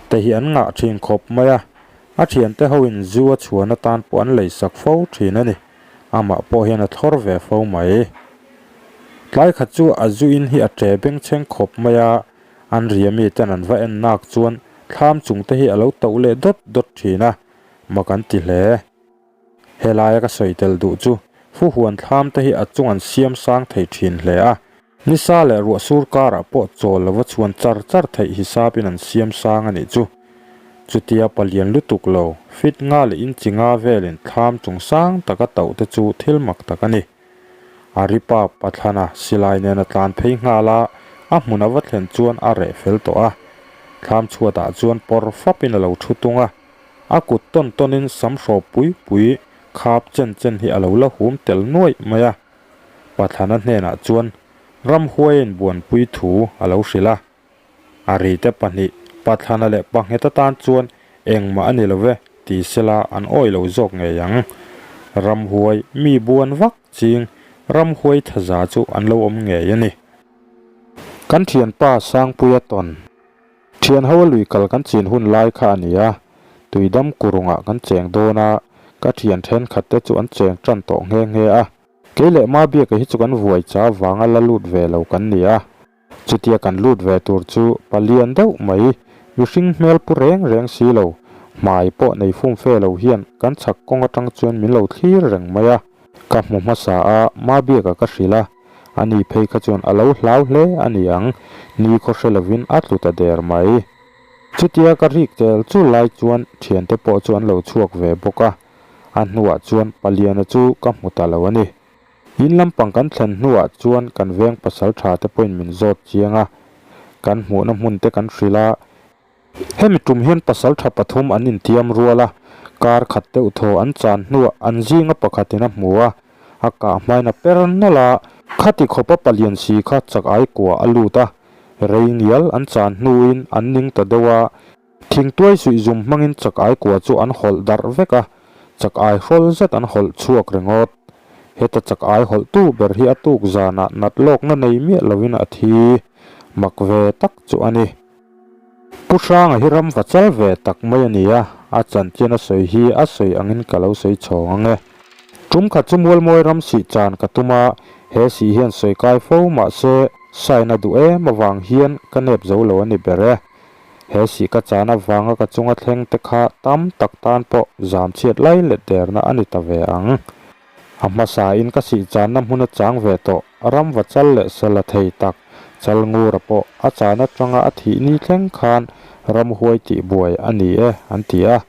Te hi an ngah thin khawp mai a, a thiante hoin zu a chhuan atan pawh an leisak fo thin a ni, amah pawh hian a thlawr ve fo mai. Tlai khat chu a zu in hi a ṭe bengchheng khawp mai a, An ria mi ten an va en nak chuan thlam chung te hi a lo tauh leh dawt dawt thin a, mak an ti hle. Helaia ka sawi tel duh chu Fuhuan thlam te hi a chung an siam sang thei thin hle a, nisa leh ruah sur karah pawh chawl lova chhuan char char theih hisapin an siam sang a nih chu. Chutia palian lutuk lo, fit nga leh inchi nga velin thlam chung sang taka tauh te chu thil mak tak a ni. Aripa Pathlana silai nen a tlan phei nghal a, a hmun a va thlen chuan a reh fel tawh a. Thlam chhuatah chuan pawr fapin a lo thu tung a, a kut tawn tawnin sam hraw pui pui khap chen chen hi a lo la hum tel nuaih mai a. Pathlana hnenah chuan ramhuai a inbuanpui thu a lo hrilh a. A rite pahnih, Pathlana leh Panghet atan chuan engmah a ni lo ve, ti sela an awih lo zawk ngei ang. Ramhuai, mi buan vak ching, ramhuai thaza chu an lo awm ngei a ni. Kan thianpa Sangpuia tawn. Thianho a lui kal kan chin hun lai kha a ni a, tuidam kurungah kan cheng dawn a, ka thian thenkhat te chu an cheng tan tawh nghe nghe a. Kei leh Mabiaka hi chu kan vuai cha vanga la lut ve lo kan ni a. Chutia kan lut ve tur chu palian deuh mai, mihring hmel pu reng reng si lo, hmai pawh nei fum fe lo hian kan chhak kawng atang chuan min lo thlir reng mai a. Ka hmu hmasa a, Mabiaka ka hrilh a, ani phei kha chuan a lo hlau hle a ni ang, ni khaw hre lovin a tlu ta der mai. Chutia ka rik tel chul lai chuan thiante pawh chu an lo chhuak ve bawk a, a hnuah chuan paliana chu ka hmu ta lo a ni. In lampang kan thlen hnuah chuan kan veng pasal tha te pawhin min zawt chiang a, kan hmuhna hmun te kan hrilh a. Hemi tum hian pasal tha pathum an intiam rual a, kar khat deuh thaw an chan hnuah an zinga pakhatin a hmu a, a kah hmain a per nawlh a, khati khawpa palian si kha chak ai kua a lut a, rei ngial an chan hnuin an ning ta deuh a, Thingtuai suih zum hmangin chak ai kua chu an hawlh darh vek a, chak ai hrawl zet an hawlh chhuak ringawt. Heta chak ai hawlhtu ber hi a tuk zanah nat lawkna nei miah lovin a thi mak ve tak chu a ni. Pu Hranga hi ram va chal ve tak mai a ni a, a chanchin a sawi hi a sawi angin ka lo sawi chhawng ang e. Tum khat chu Mualmawi ram sih chan ka tum a, he sih hian sawi kai fo mahse sign a duh em avang hian ka nep zo lo a ni ber e. He sih ka chan avanga ka chunga thleng te kha tam tak tan pawh zam chhiat lai let derna a ni ta ve ang. A hmasa in ka sih channa hmun a chang ve tawh, ram va chal leh sela thei tak, chal ngura pawh a chan atanga a thih ni thleng khan ramhuai tih buai a ni e an ti a.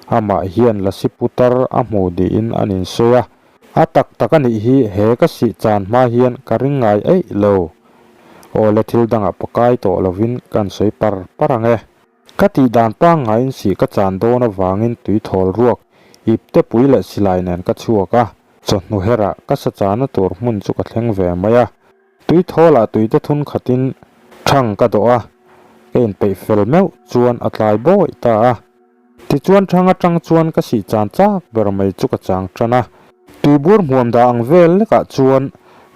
Amah hian lasi putar a hmu niin an insawi a. A tak tak a nih hi he ka sih chan hma hian ka ring ngai eih lo. Awle thil dangah pakai tawh lovin kan sawi par par ang e. Ka tih dan pangngaiin sih ka chan dawn avangin tui thawl ruak ip te pui leh silai nen ka chhuak a, chawhnu herah ka sa chana tur hmun chu ka thleng ve mai a. Tui thawlah tui te thun khatin thang ka dawh a, ka inpeih fel meuh chuan a tlai bawih ta a. Tichuan thang atang chuan ka sih chan chak ber mai chu ka chang tan a. Tuibur hmuam dah ang vel lekah chuan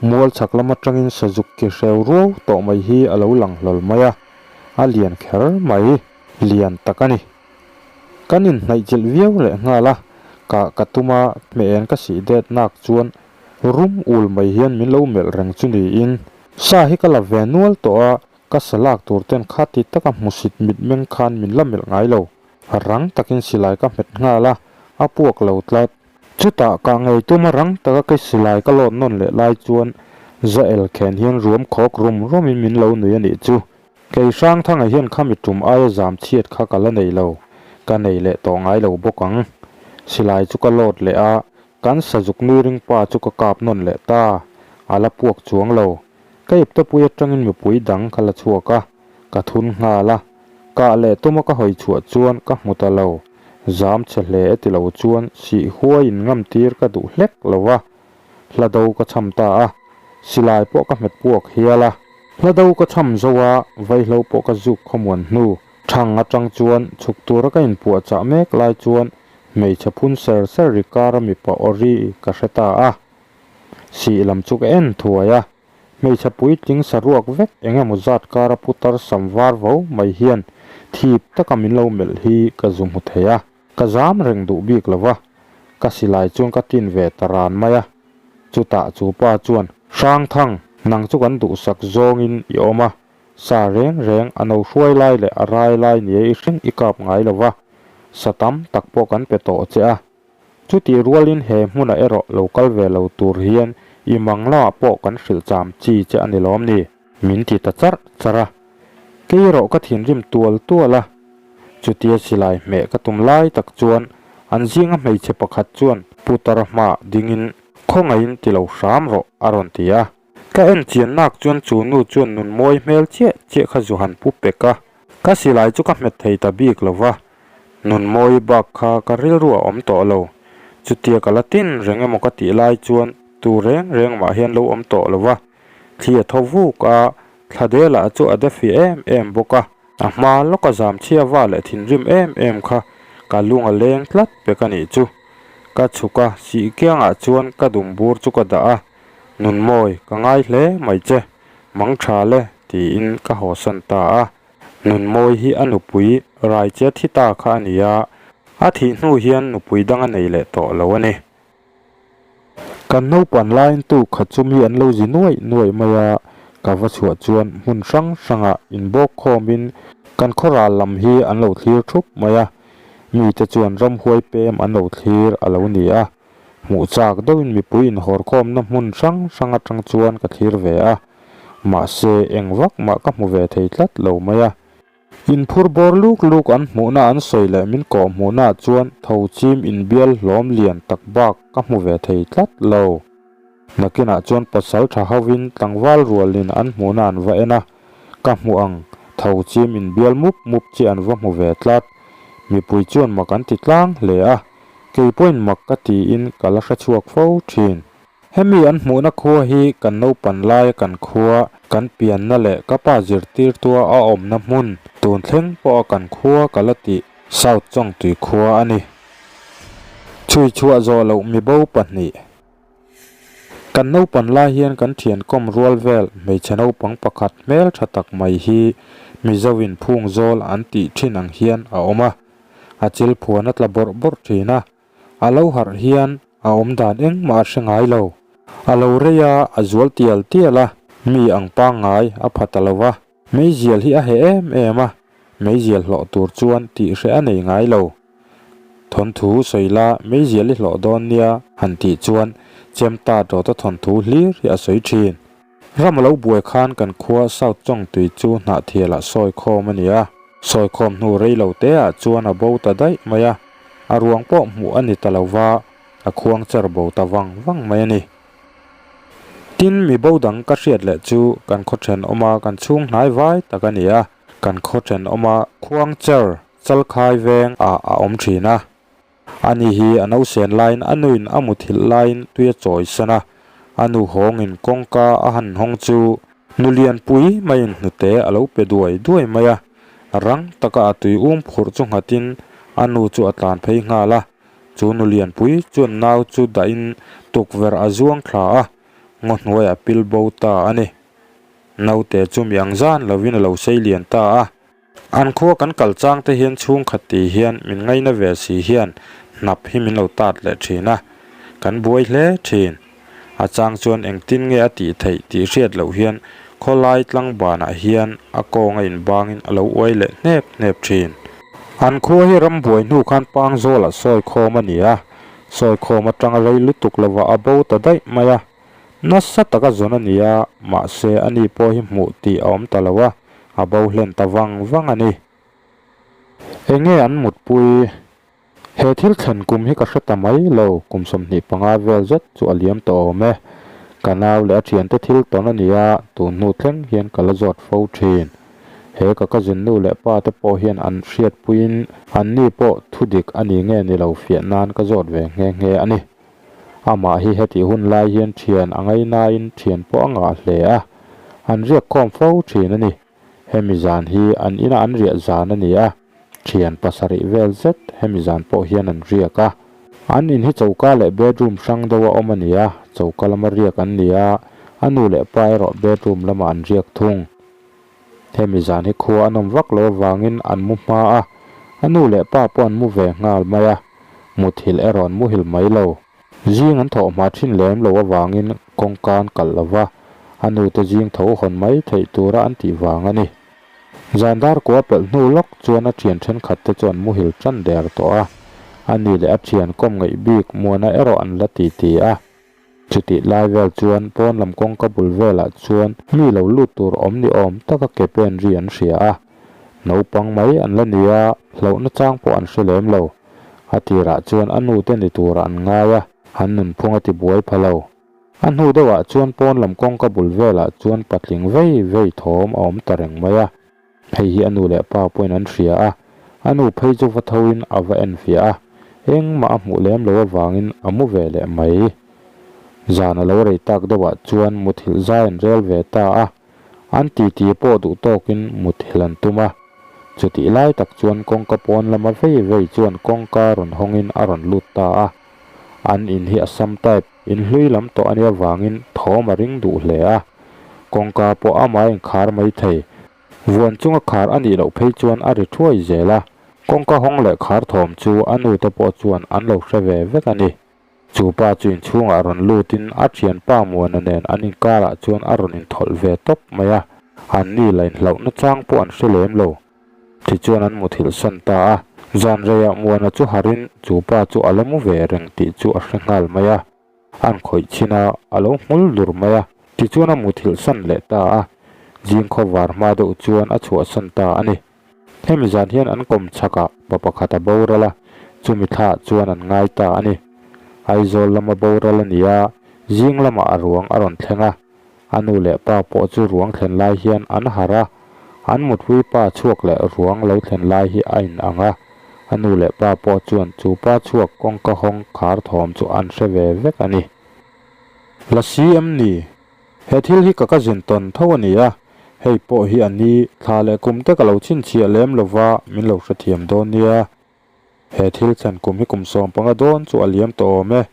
mual chhak lam atangin sazuk ki hreu ruau tawh mai hi a lo lang hlawl mai a, a lian kher mai, lian tak a ni. Kan inhnaihchilh viau leh nghal a, kah ka tum a, hmeh en ka sih det nak chuan rum ul mai hian min lo melh reng chu niin sa hi ka la ve nual tawh a, Ka sa lak tur ten kha ti taka hmusit mitmeng khan min la melh ngai lo. Rang takin silai ka hmet nghal a, a puak lo tlat. Chutah kah ngei tuma rang taka kei silai ka lawt nawn leh lai chuan Zael khen hian ruam khawk rum rumin min lo nui a nih chu. Kei Hrangthanga hian khami tum aia zam chhiat kha ka la nei lo, ka nei leh tawh ngai lo bawk ang. Silai chu ka lawt leh a, kan sazuk nui ring pa chu ka kap nawn leh ta, a la puak chuang lo. Ka iptepui atangin mipui dang ka la chhuak a, ka thun nghal a. Kah leh tuma ka hawi chhuah chuan ka hmu ta lo. Zam che hle e ti lo chuan sih huai in ngam tir ka duh hlek lo va. Hla do ka cham ta a, silai pawh ka hmet puak hial a. Hla do ka cham zo a, vaihlo pawh ka zuk khawmuan hnu. Thang atang chuan chhuk tura ka inpuahchah mek lai chuan hmeichhe phun ser ser ri kara mipa aw ri ka hre ta a. Sih lam chu ka en thuai a, hmeichhe puitling saruak vek eng emaw zat kara putar sam var vo mai hian thip taka min lo melh hi ka zu hmu thei a, ka zam reng duh bik lo va, ka silai chuan ka tin ve ta ran mai a. Chutah chu pa chuan, Hrangthang, nang chu kan duhsak zawngin i awm a, sa reng reng a no hruai lai leh a rai lai nia i hring i kap ngai lo va, sa tam tak pawh kan pe tawh che a, Chutih rualin he hmunah erawh lo kal ve lo tur hian i mang lamah pawh kan hrilh cham chi che a ni lawm ni? Min ti ta charh charh a. Kei erawh ka thinrim tual tual a. Chutia silai hmeh ka tum lai tak chuan an zinga hmeichhe pakhat chuan putar hmaah dingin khawngaihin ti lo hram rawh a rawn ti a. Ka en chian nak chuan chu nu chuan nun mawi hmel chiah chiah kha zu han pu pek a. Ka silai chu ka hmet thei ta bik lo va. Nunmawi bak kha ka rilru a awm tawh lo. Chutia ka la tin reng emaw ka tih lai chuan tu reng reng mah hian lo awm tawh lo va. Thli a tho vuk a, thla delah chu a de fi em em bawk a. A hma lawka zam chhia va leh thinrim em em kha ka lung a leng tlat pek a nih chu. Ka chhuk a, sih kiangah chuan ka dum bur chu ka dah a. Nunmawi, ka ngai hle mai che. Mang tha le. tiin ka hawsan ta a. Nunmawi hi a nupui Raichia thi ta kha a ni a, a thih hnu hian nupui dang a nei leh tawh lo a ni. Kan naupan laiin tuk khat chu mi an lo zi nuaih nuaih mai a, ka va chhuah chuan hmun hrang hrangah inbawk khawmin kan khaw ral lam hi an lo thlir thup mai a, mite chuan ramhuai pem an lo thlir a lo ni a, hmuh chak deuhin mipui inhawr khawmna hmun hrang hrang atang chuan ka thlir ve a, mahse eng vak mah ka hmu ve thei tlat lo mai a. Inphur bawr luk luk an hmuhna an sawi leh min kawh hmuhnaah chuan tho chim inbial hlawm lian tak bak ka hmu ve thei tlat lo. Nakinah chuan pasal tha hovin tlangval rualin an hmuhna an va en a, ka hmuh ang tho chim inbial mup mup chi an va hmu ve tlat. Mipui chuan mak an ti tlang hle a, kei pawhin mak ka tiin ka la hrechhuak fo thin. Hemi an hmuhna khua hi kan naupan laia kan khua, kan pianna leh ka pa zirtirtua a awmna hmun tun thleng pawha kan khua ka la tih South Chawngtui khua a ni. Chhui chhuah zawh loh mibo pahnih. Kan naupan lai hian kan thiankawm rual vel hmeichhe naupang pakhat hmel tha tak mai hi Mizoin phung zawl an tih thin ang hian a awm a, a chil phuan a tla bawrh bawrh thin a. A lo harh hian a awm dan engmah a hre ngai lo. A lo rei a, a zual tial tial a, mi ang pangngai a pha ta lo va. Meizial hi a heh em em a, meizial hlawh tur chuan tih hreh a nei ngai lo. Thawnthu sawi la meizial i hlawh dawn nia han tih chuan Chemta Dawta thawnthu hlir hi a sawi thin. Ram a lo buai khan kan khua South Chawngtui chu Hnahthialah sawi khawm a ni a. Sawi khawm hnu rei lo te ah chuan a bo ta daih mai a, a ruang pawh hmuh a ni ta lo va, a khuang cher bo ta vang vang mai a ni. Tin, mi bo dang ka hriat leh chu kan khaw thenawma kan chhung hnai vai tak a ni a, kan khaw thenawma khuang cher chalkhai veng ah a awm thin a. Ani hi a nausen laiin a nuin a muthilh laiin tui a chawi san a, a nu hawngin kawngka a han hawng chu nu lianpui maiin hnute a lo pe duai duai mai a, rang taka a tui um phurh chu nghatin a nu chu a tlan phei nghal a, chu nu lianpui chuan nau chu dahin tukverh a zuang thla a, ngaw hnuaiah pil bo ta a ni. Naute chu mi ang zan lovin a lo sei lian ta a. An khua kan kal chang te hian chhungkhat tih hian min ngaina ve si hian hnap hi min lo tat leh thin a, kan buai hle thin. A chang chuan engtin nge a tih theih tih hriat loh hian khawlai tlangbanah hian a kawng a inbangin a lo uai leh hnep hnep thin. An khua hi ram buai hnu khan Pangzawlah sawi khawm a ni a, sawi khawm atanga rei lutuk lovah a bo ta daih mai a. Nasa taka zawn a ni a, mahse ani pawh hi hmuh tih a awm ta lo a, a bo hlen ta vang vang a ni. Enge an mutpui? He thil thlen kum hi ka hre ta mai lo, kum 25 vel zet chu a liam tawh awm e. Ka nau leh a thiante thil tawn a ni a, tun hnu thleng hian ka la zawt fo thin. He ka cousin nu leh pa te pawh hian an hriatpuiin anni pawh thudik a ni nge ni lo fiah nan ka zawt ve nghe nghe a ni. Amah hi hetih hun lai hian thian a ngainain thian pawh a ngah hle a, an riak khawm fo thin a ni. Hemi zan hi an ina an riah zan a ni a, thian pasarih vel zet hemi zan pawh hian an riak a. An in hi choka leh bedroom hrang deuh a awm a ni a, choka lama riak an ni a, a nu leh pa erawh bedroom lamah an riak thung. Hemi zan hi khua a nawm vak lo avangin an mu hma a, a nu leh pa pawh an mu ve nghal mai a, muthilh erawh an muhil mai lo. Zing an thawh hma thin lem lo avangin kawngka an kalh lo va, a nute zing tho hawn mai theih tura an tih vang a ni. Zan dar kua pelh hnu lawk chuan a thian thenkhat te chu an muhil tan der tawh a, a ni leh a thian kawm ngeih bik Muana erawh an la ti ti a. Chutih lai vel chuan pawn lam kawngka bul velah chuan mi lo lut tur awm ni awm taka ke pen ri an hria a. Naupang mai an la ni a, hlauhna chang pawh an hre lem lo. A tirah chuan a nute ni turah an ngai a, an nunphung a ti buai pha lo. A hnu deuhah chuan pawn lam kawngka bul velah chuan patling vei vei thawm a awm ta reng mai a. Hei hi a nu leh pa pawhin an hria a, a nu phei chu va thoin a va en fiah a, engmah a hmuh lem lo avangin a mu ve leh mai. Zan a lo rei tak deuhah chuan muthilh zai an rel ve ta a, an titi pawh duh tawkin muthilh an tum a. Chutih lai tak chuan kawngka pawn lama vei vei chuan kawngka rawn hawngin a rawn lut ta a. An in hi Assam type, in hlui lam tawh a nih avangin thawm a ring duh hle a. Kawngka pawh amah a inkhar mai thei. Vuan chunga khar a nih loh phei chuan a ri thuai zel a. Kawngka hawng leh khar thawm chu a nute pawh chuan an lo hre ve vek a ni. Chu pa chu inchhungah rawn lutin a thianpa Muana nen an inkarah chuan a rawn inthawlh ve tawp mai a. An ni la inhlauhna chang pawh an hre lem lo. Tichuan an muthilh san ta a. Zan reiah Muana chu harin chu pa chu a la mu ve reng tih chu a hre nghal mai a. An khawih chhin a, a lo hmul dur mai a. Tichuan a muthilh san leh ta a. Zing khawvar hma deuh chuan a chhuahsan ta a ni. Hemi zan hian an kawm chhakah pa pakhat a boral a, chumi thlaah chuan an ngai ta a ni. Aizawl lama boral a ni a, zing lamah a ruang a rawn thleng a. A nu leh pa pawh chu ruang thlen lai hian an harh a, an mutpui pa chhuak leh ruang lo thlen lai hi a in ang a. A nu leh pa pawh chuan chu pa chhuak kawngka hawng khar thawm chu an hre ve vek a ni. Lasi em ni? He thil hi ka ka zin tawn tho a ni a, hei pawh hi a ni, thla leh kum te ka lo chhinchhiah lem lo va, min lo hrethiam dawn nia. He thil thlen kum hi kum 15 dawn chu a liam tawh awm e.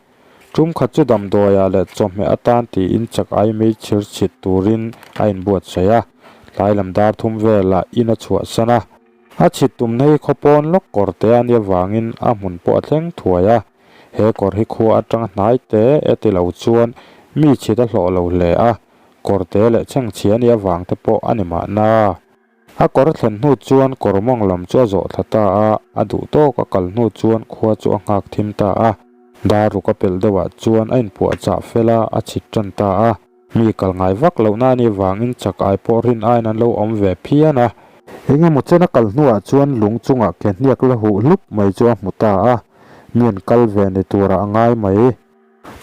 Tum khat chu damdawiah leh chawhmeh atan tiin chak ai mei chhir chhit turin a inbuatsaih a, tlai lam dar thum velah in a chhuahsan a. A chhit tumna hi khaw pawn lawk kawr te a nih avangin a hmun pawh a thleng thuai a. He kawr hi khua atanga hnai te e ti lo chuan mi chhit a hlawh lo hle a, kawr te leh chhengchhia a nih avang te pawh a ni mahna. A kawr thlen hnu chuan kawr mawng lam chu a zawh thla ta a, a duh tawk a kal hnu chuan khua chu a nghak thim ta a. Dar ruk a pelh deuhah chuan a inpuahchah fel a, a chhit tan ta a. Mi kal ngai vak lohna a nih vangin chak ai pawh rin aiin an lo awm ve phian a. Eng emaw chen a kal hnuah chuan lung chungah ke hniak la huh hlup mai chu a hmu ta a, mi an kal ve ni turah a ngai mai.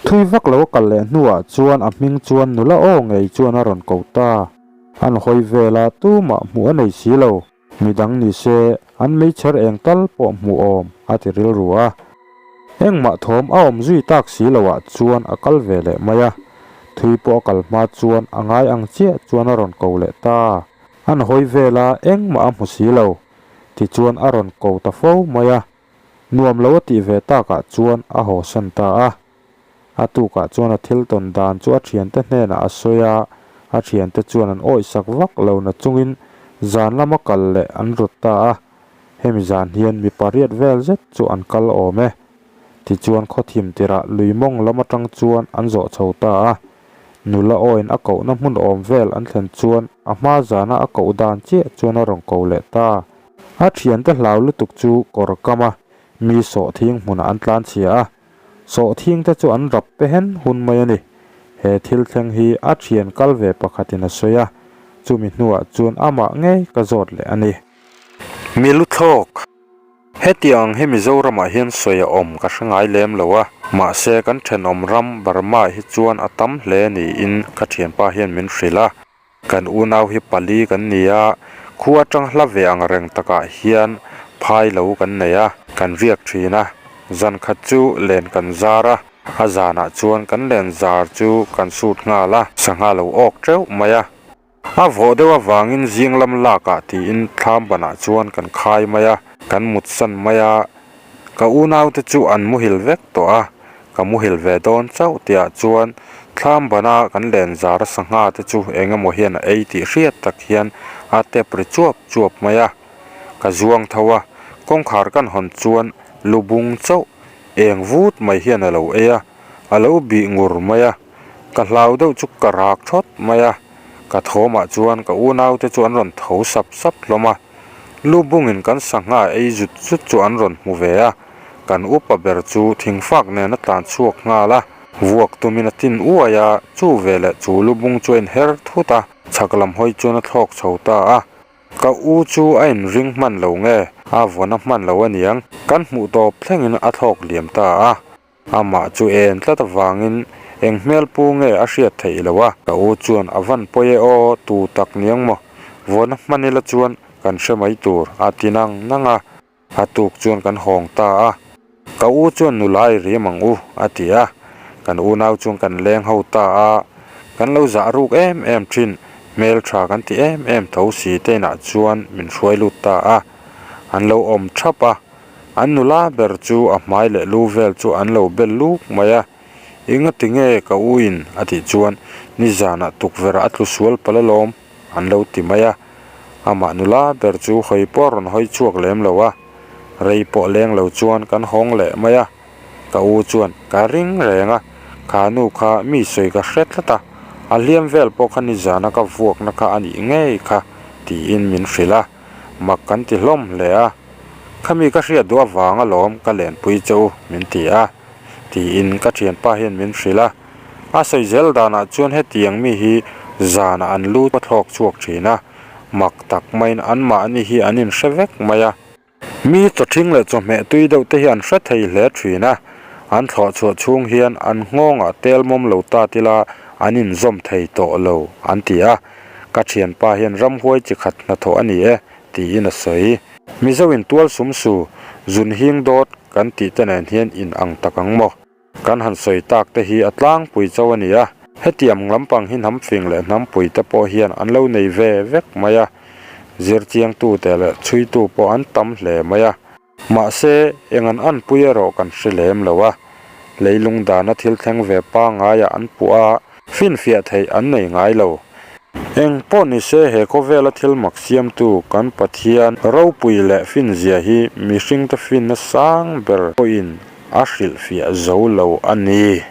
Thui vak lo a kal leh hnuah chuan a hming chuan nula aw ngei chuan a rawn ko ta. An hawi vel a, tumah hmuh a nei si lo. Midang ni se, an meichher eng tal pawh hmuh awm, a ti rilru a. Engmah thawm a awm zui tak si loah chuan a kal ve leh mai a. Thui pawh a kal hma chuan a ngai ang chiah chuan a rawn ko leh ta. An hawi vel a, engmah a hmu si lo. Tichuan a rawn ko ta fo mai a. Nuam lo a tih ve takah chuan a hawsan ta a. A tukah chuan a thil tawn dan chu a thiante hnenah a sawi a, a thiante chuan an awihsak vak lo na chungin zan lama kal leh an rawt ta a, hemi zan hian mi pariat vel zet chu an kal awm e. Tichuan khawthim tirah lui mawng lam atang chuan an zawh chho ta a, nula awiin a kohna hmun awm vel an thlen chuan a hma zana a koh dan chiah chuan a rawn ko leh ta. A thiante hlau lutuk chu kawr kam a, mi sawhthing hmunah an tlanchhia a, Sawhthing te chu an rap pe hen hun mai a ni. He thil thleng hi a thian kal ve pakhatin a sawi a, chumi hnuah chuan amah ngei ka zawt leh a ni. Mi lu thlawk. Hetiang hi Mizoramah hian sawi a awm ka hre ngai lem lo a, mahse kan thenawm ram Burma hi chuan a tam hle niin ka thianpa hian min hrilh a. Kan unau hi pali kan ni a, khu atang hla ve ang reng takah hian phai lo kan nei a, kan riak thin a, zan khat chu len kan zar a, a zanah chuan kan len zar chu kan sut nghal a, sangha lo awk teuh mai a. A vawh deuh avangin zing lam lakah tiin thlam banah chuan kan khai mai a, kan mutsan mai a, Ka unaute chu an muhil vek tawh a, ka muhil ve dawn chauh tihah chuan thlam bana kan len zar a sangha te chu eng emaw hian a ei tih hriat tak hian a tep ri chuap chuap mai a. Ka zuang tho a, kawngkhar kan hawn chuan lu bung chauh eng vut mai hian a lo ei a, a lo bih ngur mai a. Ka hlau deuh chu ka rak thawt mai a, ka thawmah chuan ka unaute chu an rawn tho sap sap hlawm a. Lu bungin kan sangha ei zut zut chu an rawn hmu ve a, kan upa ber chu thingfak nen a tlan chhuak nghal a, vuak tumin a tin uai a, chu veleh chu lu bung chu a inher thut a, chhak lam hawi chuan a thlawk chho ta a, ka u chu a inring hman lo nge, a vawn a hman lo aniang, kan hmuh tawp thlengin a thlawk liam ta a. Amah chu en tlat avangin eng hmel pu nge a hriat theih loh a. Ka u chuan a van pawi e aw, tu tak niang maw? Vawn a hman ila chuan kan hre mai tur a ti nang nang a. A tuk chuan kan hawng ta a. Ka u chuan nula i rim ang u a ti a. Kan unau chuan kan leng ho ta a. Kan lo zah ruk em em thin, hmel tha kan ti em em tho si te inah chuan min hruai lut ta a. An lo awm thap a. An nula ber chu a hmai leh lu vel chu an lo bel luk mai a. Engati nge ka u in a tih chuan nizanah tukverh ah a tlu sual palh alawm an lo ti mai a. Amah nula ber chu hawi pawh a rawn hawi chhuak lem lo a, rei pawh leng lo chuan kan hawng leh mai a. Ka u chuan ka ring reng a, kha nu kha mi sawi ka hre tlat a, a hliam vel pawh kha nizana ka vuakna kha a nih ngei kha tiin min hrilh a, mak kan ti hlawm hle a. Khami ka hriat duh avang alawm ka lenpui che u min ti a, tiin ka thianpa hian min hrilh a. A sawi zel danah chuan hetiang mi hi zanah an lu a thlawk chhuak thin a, mak tak maiin anmahni hi an inhre vek mai a. Mi chawthing leh chawhmeh tui deuh te hi an hre thei hle thin a, an thlawh chhuah chhung hian an nghawngah tel mawm lo ta tila an inzawm thei tawh lo an ti a, ka thianpa hian ramhuai chi khat hnathawh a ni e tiin a sawi. Mizo in tual sum su, zun hing dawt kan tih te nen hian in ang tak ang maw? Kan han sawi tak te hi a tlangpui chauh a ni a, hetiang lampang hi hnam fing leh hnampui te pawh hian an lo nei ve vek mai a, zirchiangtute leh chhuitu pawh an tam hle mai a. Mahse, eng an anpui erawh kan hre lem lo a, leilung dana thil thleng ve pangaiah an puh a, finfiah theih an nei ngai lo. Eng pawh ni se he khawvela thil mak siamtu kan Pathian ropui leh finzia hi mihringte finna sang ber pawhin a hrilhfiah zo lo a ni.